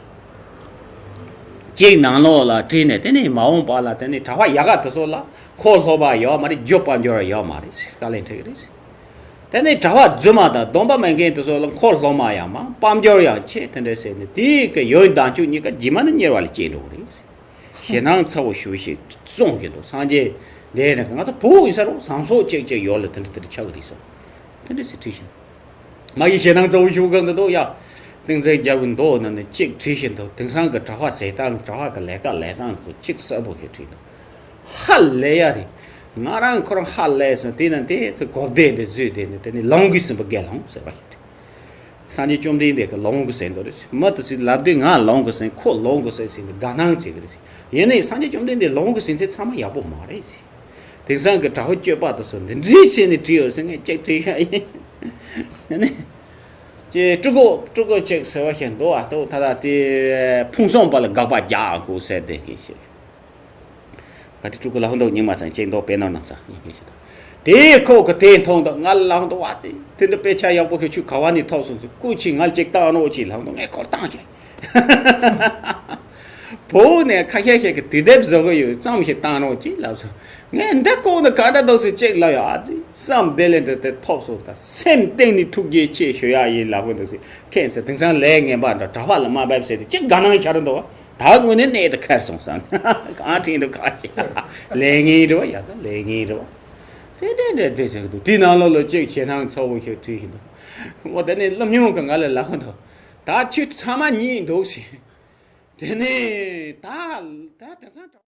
ཅིག་ནང་ལོགས་ལ་བྲིས་ནས་དེ་ནས་མ་འོངས་པ་ལ་དེ་ནས་གྲྭ་བ་ཡག་ག་དེ་ཚོ་ལ་འཁོར་སློབ་མ་ཡོད་མ་རེད། རྒྱུ་དཔལ་འབྱོར་ཡོད་མ་རེད་ཟེར། དཀའ་ལས་འཕྲད་ཀྱི་རེད་ཟེར། དེ་ནས་གྲྭ་བ་རྫུན་མ་དང་སྡོམ་པ་མེད་མཁན་དེ་ཚོ་ལ་འཁོར་སློབ་མ་ཡང་མང་། དཔལ་འབྱོར་ཡང་ཆེ། དེ་འདྲ་ཟེར་ནས་དེའི་གི་ཡོན་བདག་ཅུ་གཉིས་ཀ་རྗེས་མ་ནི་དམྱལ་བ་ལ་སྐྱེས་འགྲོ་གི་རེད། ཞེད་སྣང་ཚ་བོ་ཞེ་པོ་ཞིག་གསུངས་བཞིན་དུ་སངས་རྒྱས་འདས་ནས་ང་ཚོ་བོད་ཡིན་ས་རུ་བཟང་ཕྱོགས་གཅིག་གཅིག་ཡོད་ལ་དེ་འདྲ་དེ་འདྲ་ཆགས་ཀྱི་རེད་སོ། དེ་འདྲ་ཟེར་བྲིས་ཤིང་། མ་གི་ཞེད་སྣང་ཚ་བོ་ཞེ་པོ་གང་གི་འདུག་ཡ། ཏིང་འཛིན་རྒྱལ་པོའི་མདོ་ནང་ནས་གཅིག་བྲིས་བཞིན་དུ་དེང་སང་གི་གྲྭ་བ་ཟས་སྟངས། གྲྭ་བ་གི་ལས་ཀ་ལས་སྟངས་ཚོ་གཅིག་གསལ་པོ་ཞིག་བྲིས་འདུག་ཧ་ལས་ཡ་རེད། ང་རང་ཁོ་རང་ཧ་ལས་སོང་། དེ་ན་དེ་ཚོ་གོ་བདེ་འདྲ་བཟོས་དེ་ནི་དེ་ནི་ལོངས་སྐུའི་སེམས་པ་དགེ་སློང་ཟེར་བ་ཞིག་རེད། སངས་རྒྱས་བཅོམ་ལྡན་འདས་ཀྱི་ལོངས་སྐུ་ཟེར་འདུག་རེད། མི་དེ་ཚོས་ལབ་དུས་ང་ལོངས་སྐུ་ཟེར། ཁོ་ལོངས་སྐུ་ཟེར་ཟེར་ནས་དགའ་སྣང་བྱེད་ཀྱི་རེད་ཟེར། ཡིན་ནའི་སངས་རྒྱས་བཅོམ་ལྡན་འདས་ལོངས་སྐུ་ཟེར་མཁན་ཚང་མ་ཡག་པོ་མ་རེད་ཟེར། དེང་སང་གི་གྲྭ་བ་སྤྱོད་པ་དེ་ཚོ་འདི་འདྲའི་བྱས་ནས་བྲིས་ཡོད་ཟེར། ངས་ཅིག་བྲིས་ཤག་ཡིན། ཡིན་ནའི། ཅེ་སྤྲུལ་སྐུ་སྤྲུལ་སྐུ་ཅིག་ཟེར་བ་ཞིག་འདུག་ཨ། ད་ད་དེ་ཕུང་སོང་པ་ལ་དགག་པ་རྒྱག་དགོས་ཟེར་བསྡད་མཁན་ཞིག་ག་དེ་སྤྲུལ་སྐུ་ལ་ཧུན་དུ་སྙིང་མ་ཚང་ཅིག་འདུག་དཔེ་ནོར་རྣམས་ཚང་སྙིང་གི་ཞིག་དང་། དེ་ཁོ་གི་དེ་མཐོང་དུས་ང་ལ་ཧུན་དུ་བ་ཚེ་དེ་འདྲ་དཔེ་ཆ་ཡག་པོ་ཁྱོད་ཁ་བ་ནས་ཐོབ་སོང་ཚུལ་སྐུ་མཁྱེན་ང་ལ་ཅིག་བཏང་རོགས་གྱིས་ལབ་འདུག་ངས་ཁོ་བཏང་ཀྱང་བོད་ནས་ཁ་ཤས་ཤིག་གིས་དུས་དེབ་བཟོ་གི་ཡོད། ཙམ་ཞིག་བཏང་རོགས་གྱིས་ལབ་སོང་། ངས་འདི་ལྐོག་ནས་ག་འདྲ་འདུག་ཟེར་ཅིག་ལབ་ཡོད། ཨ་ཙི་བསམ་བདེ་ལེ་འདྲ་དེ་ཐོབ་སོང་། ད་སེམས་གཏིང་ནས་ཐུགས་རྗེ་ཆེ་ཞུ་ཡག་ཡིན་ལབ་གི་འདུག་ཟེར། ཁྱེད་ཚོ་དེང་སང་ལས་ངན་པ་འདྲ་གྲྭ་བ་ལ་མ་འབབ་ཟེར་དུས་ཅིག་དགའ་སྣང་ཤར་འདུག་ད་དངོས་གནས་གནད་དུ་ཁེལ་སོང་བསམ། གང་དྲན་འདུག་ག་ཞིག་ལས་ངན་རེད་བ། ཡ་ད་ལས་ངན་རེད་བ། དེ་འདྲ་འདྲ་དེ་ཟེར་གི་འདུག་དེའི་ནང་ལོགས་ལ་ཅིག་ཞེད་སྣང་ཚ་བོ་ཞིག་བྲིས་ཤིག་འདུག་འོ་དེ་ནས་སློབ་སྙུང་གི་ང་ལ་ལབ་གི་འདུག་ད་ཁྱོད་ཚང་མ་ཉིད་འདུག་ཟེར། དེ་ནས་ད་ད་དེང་སང་།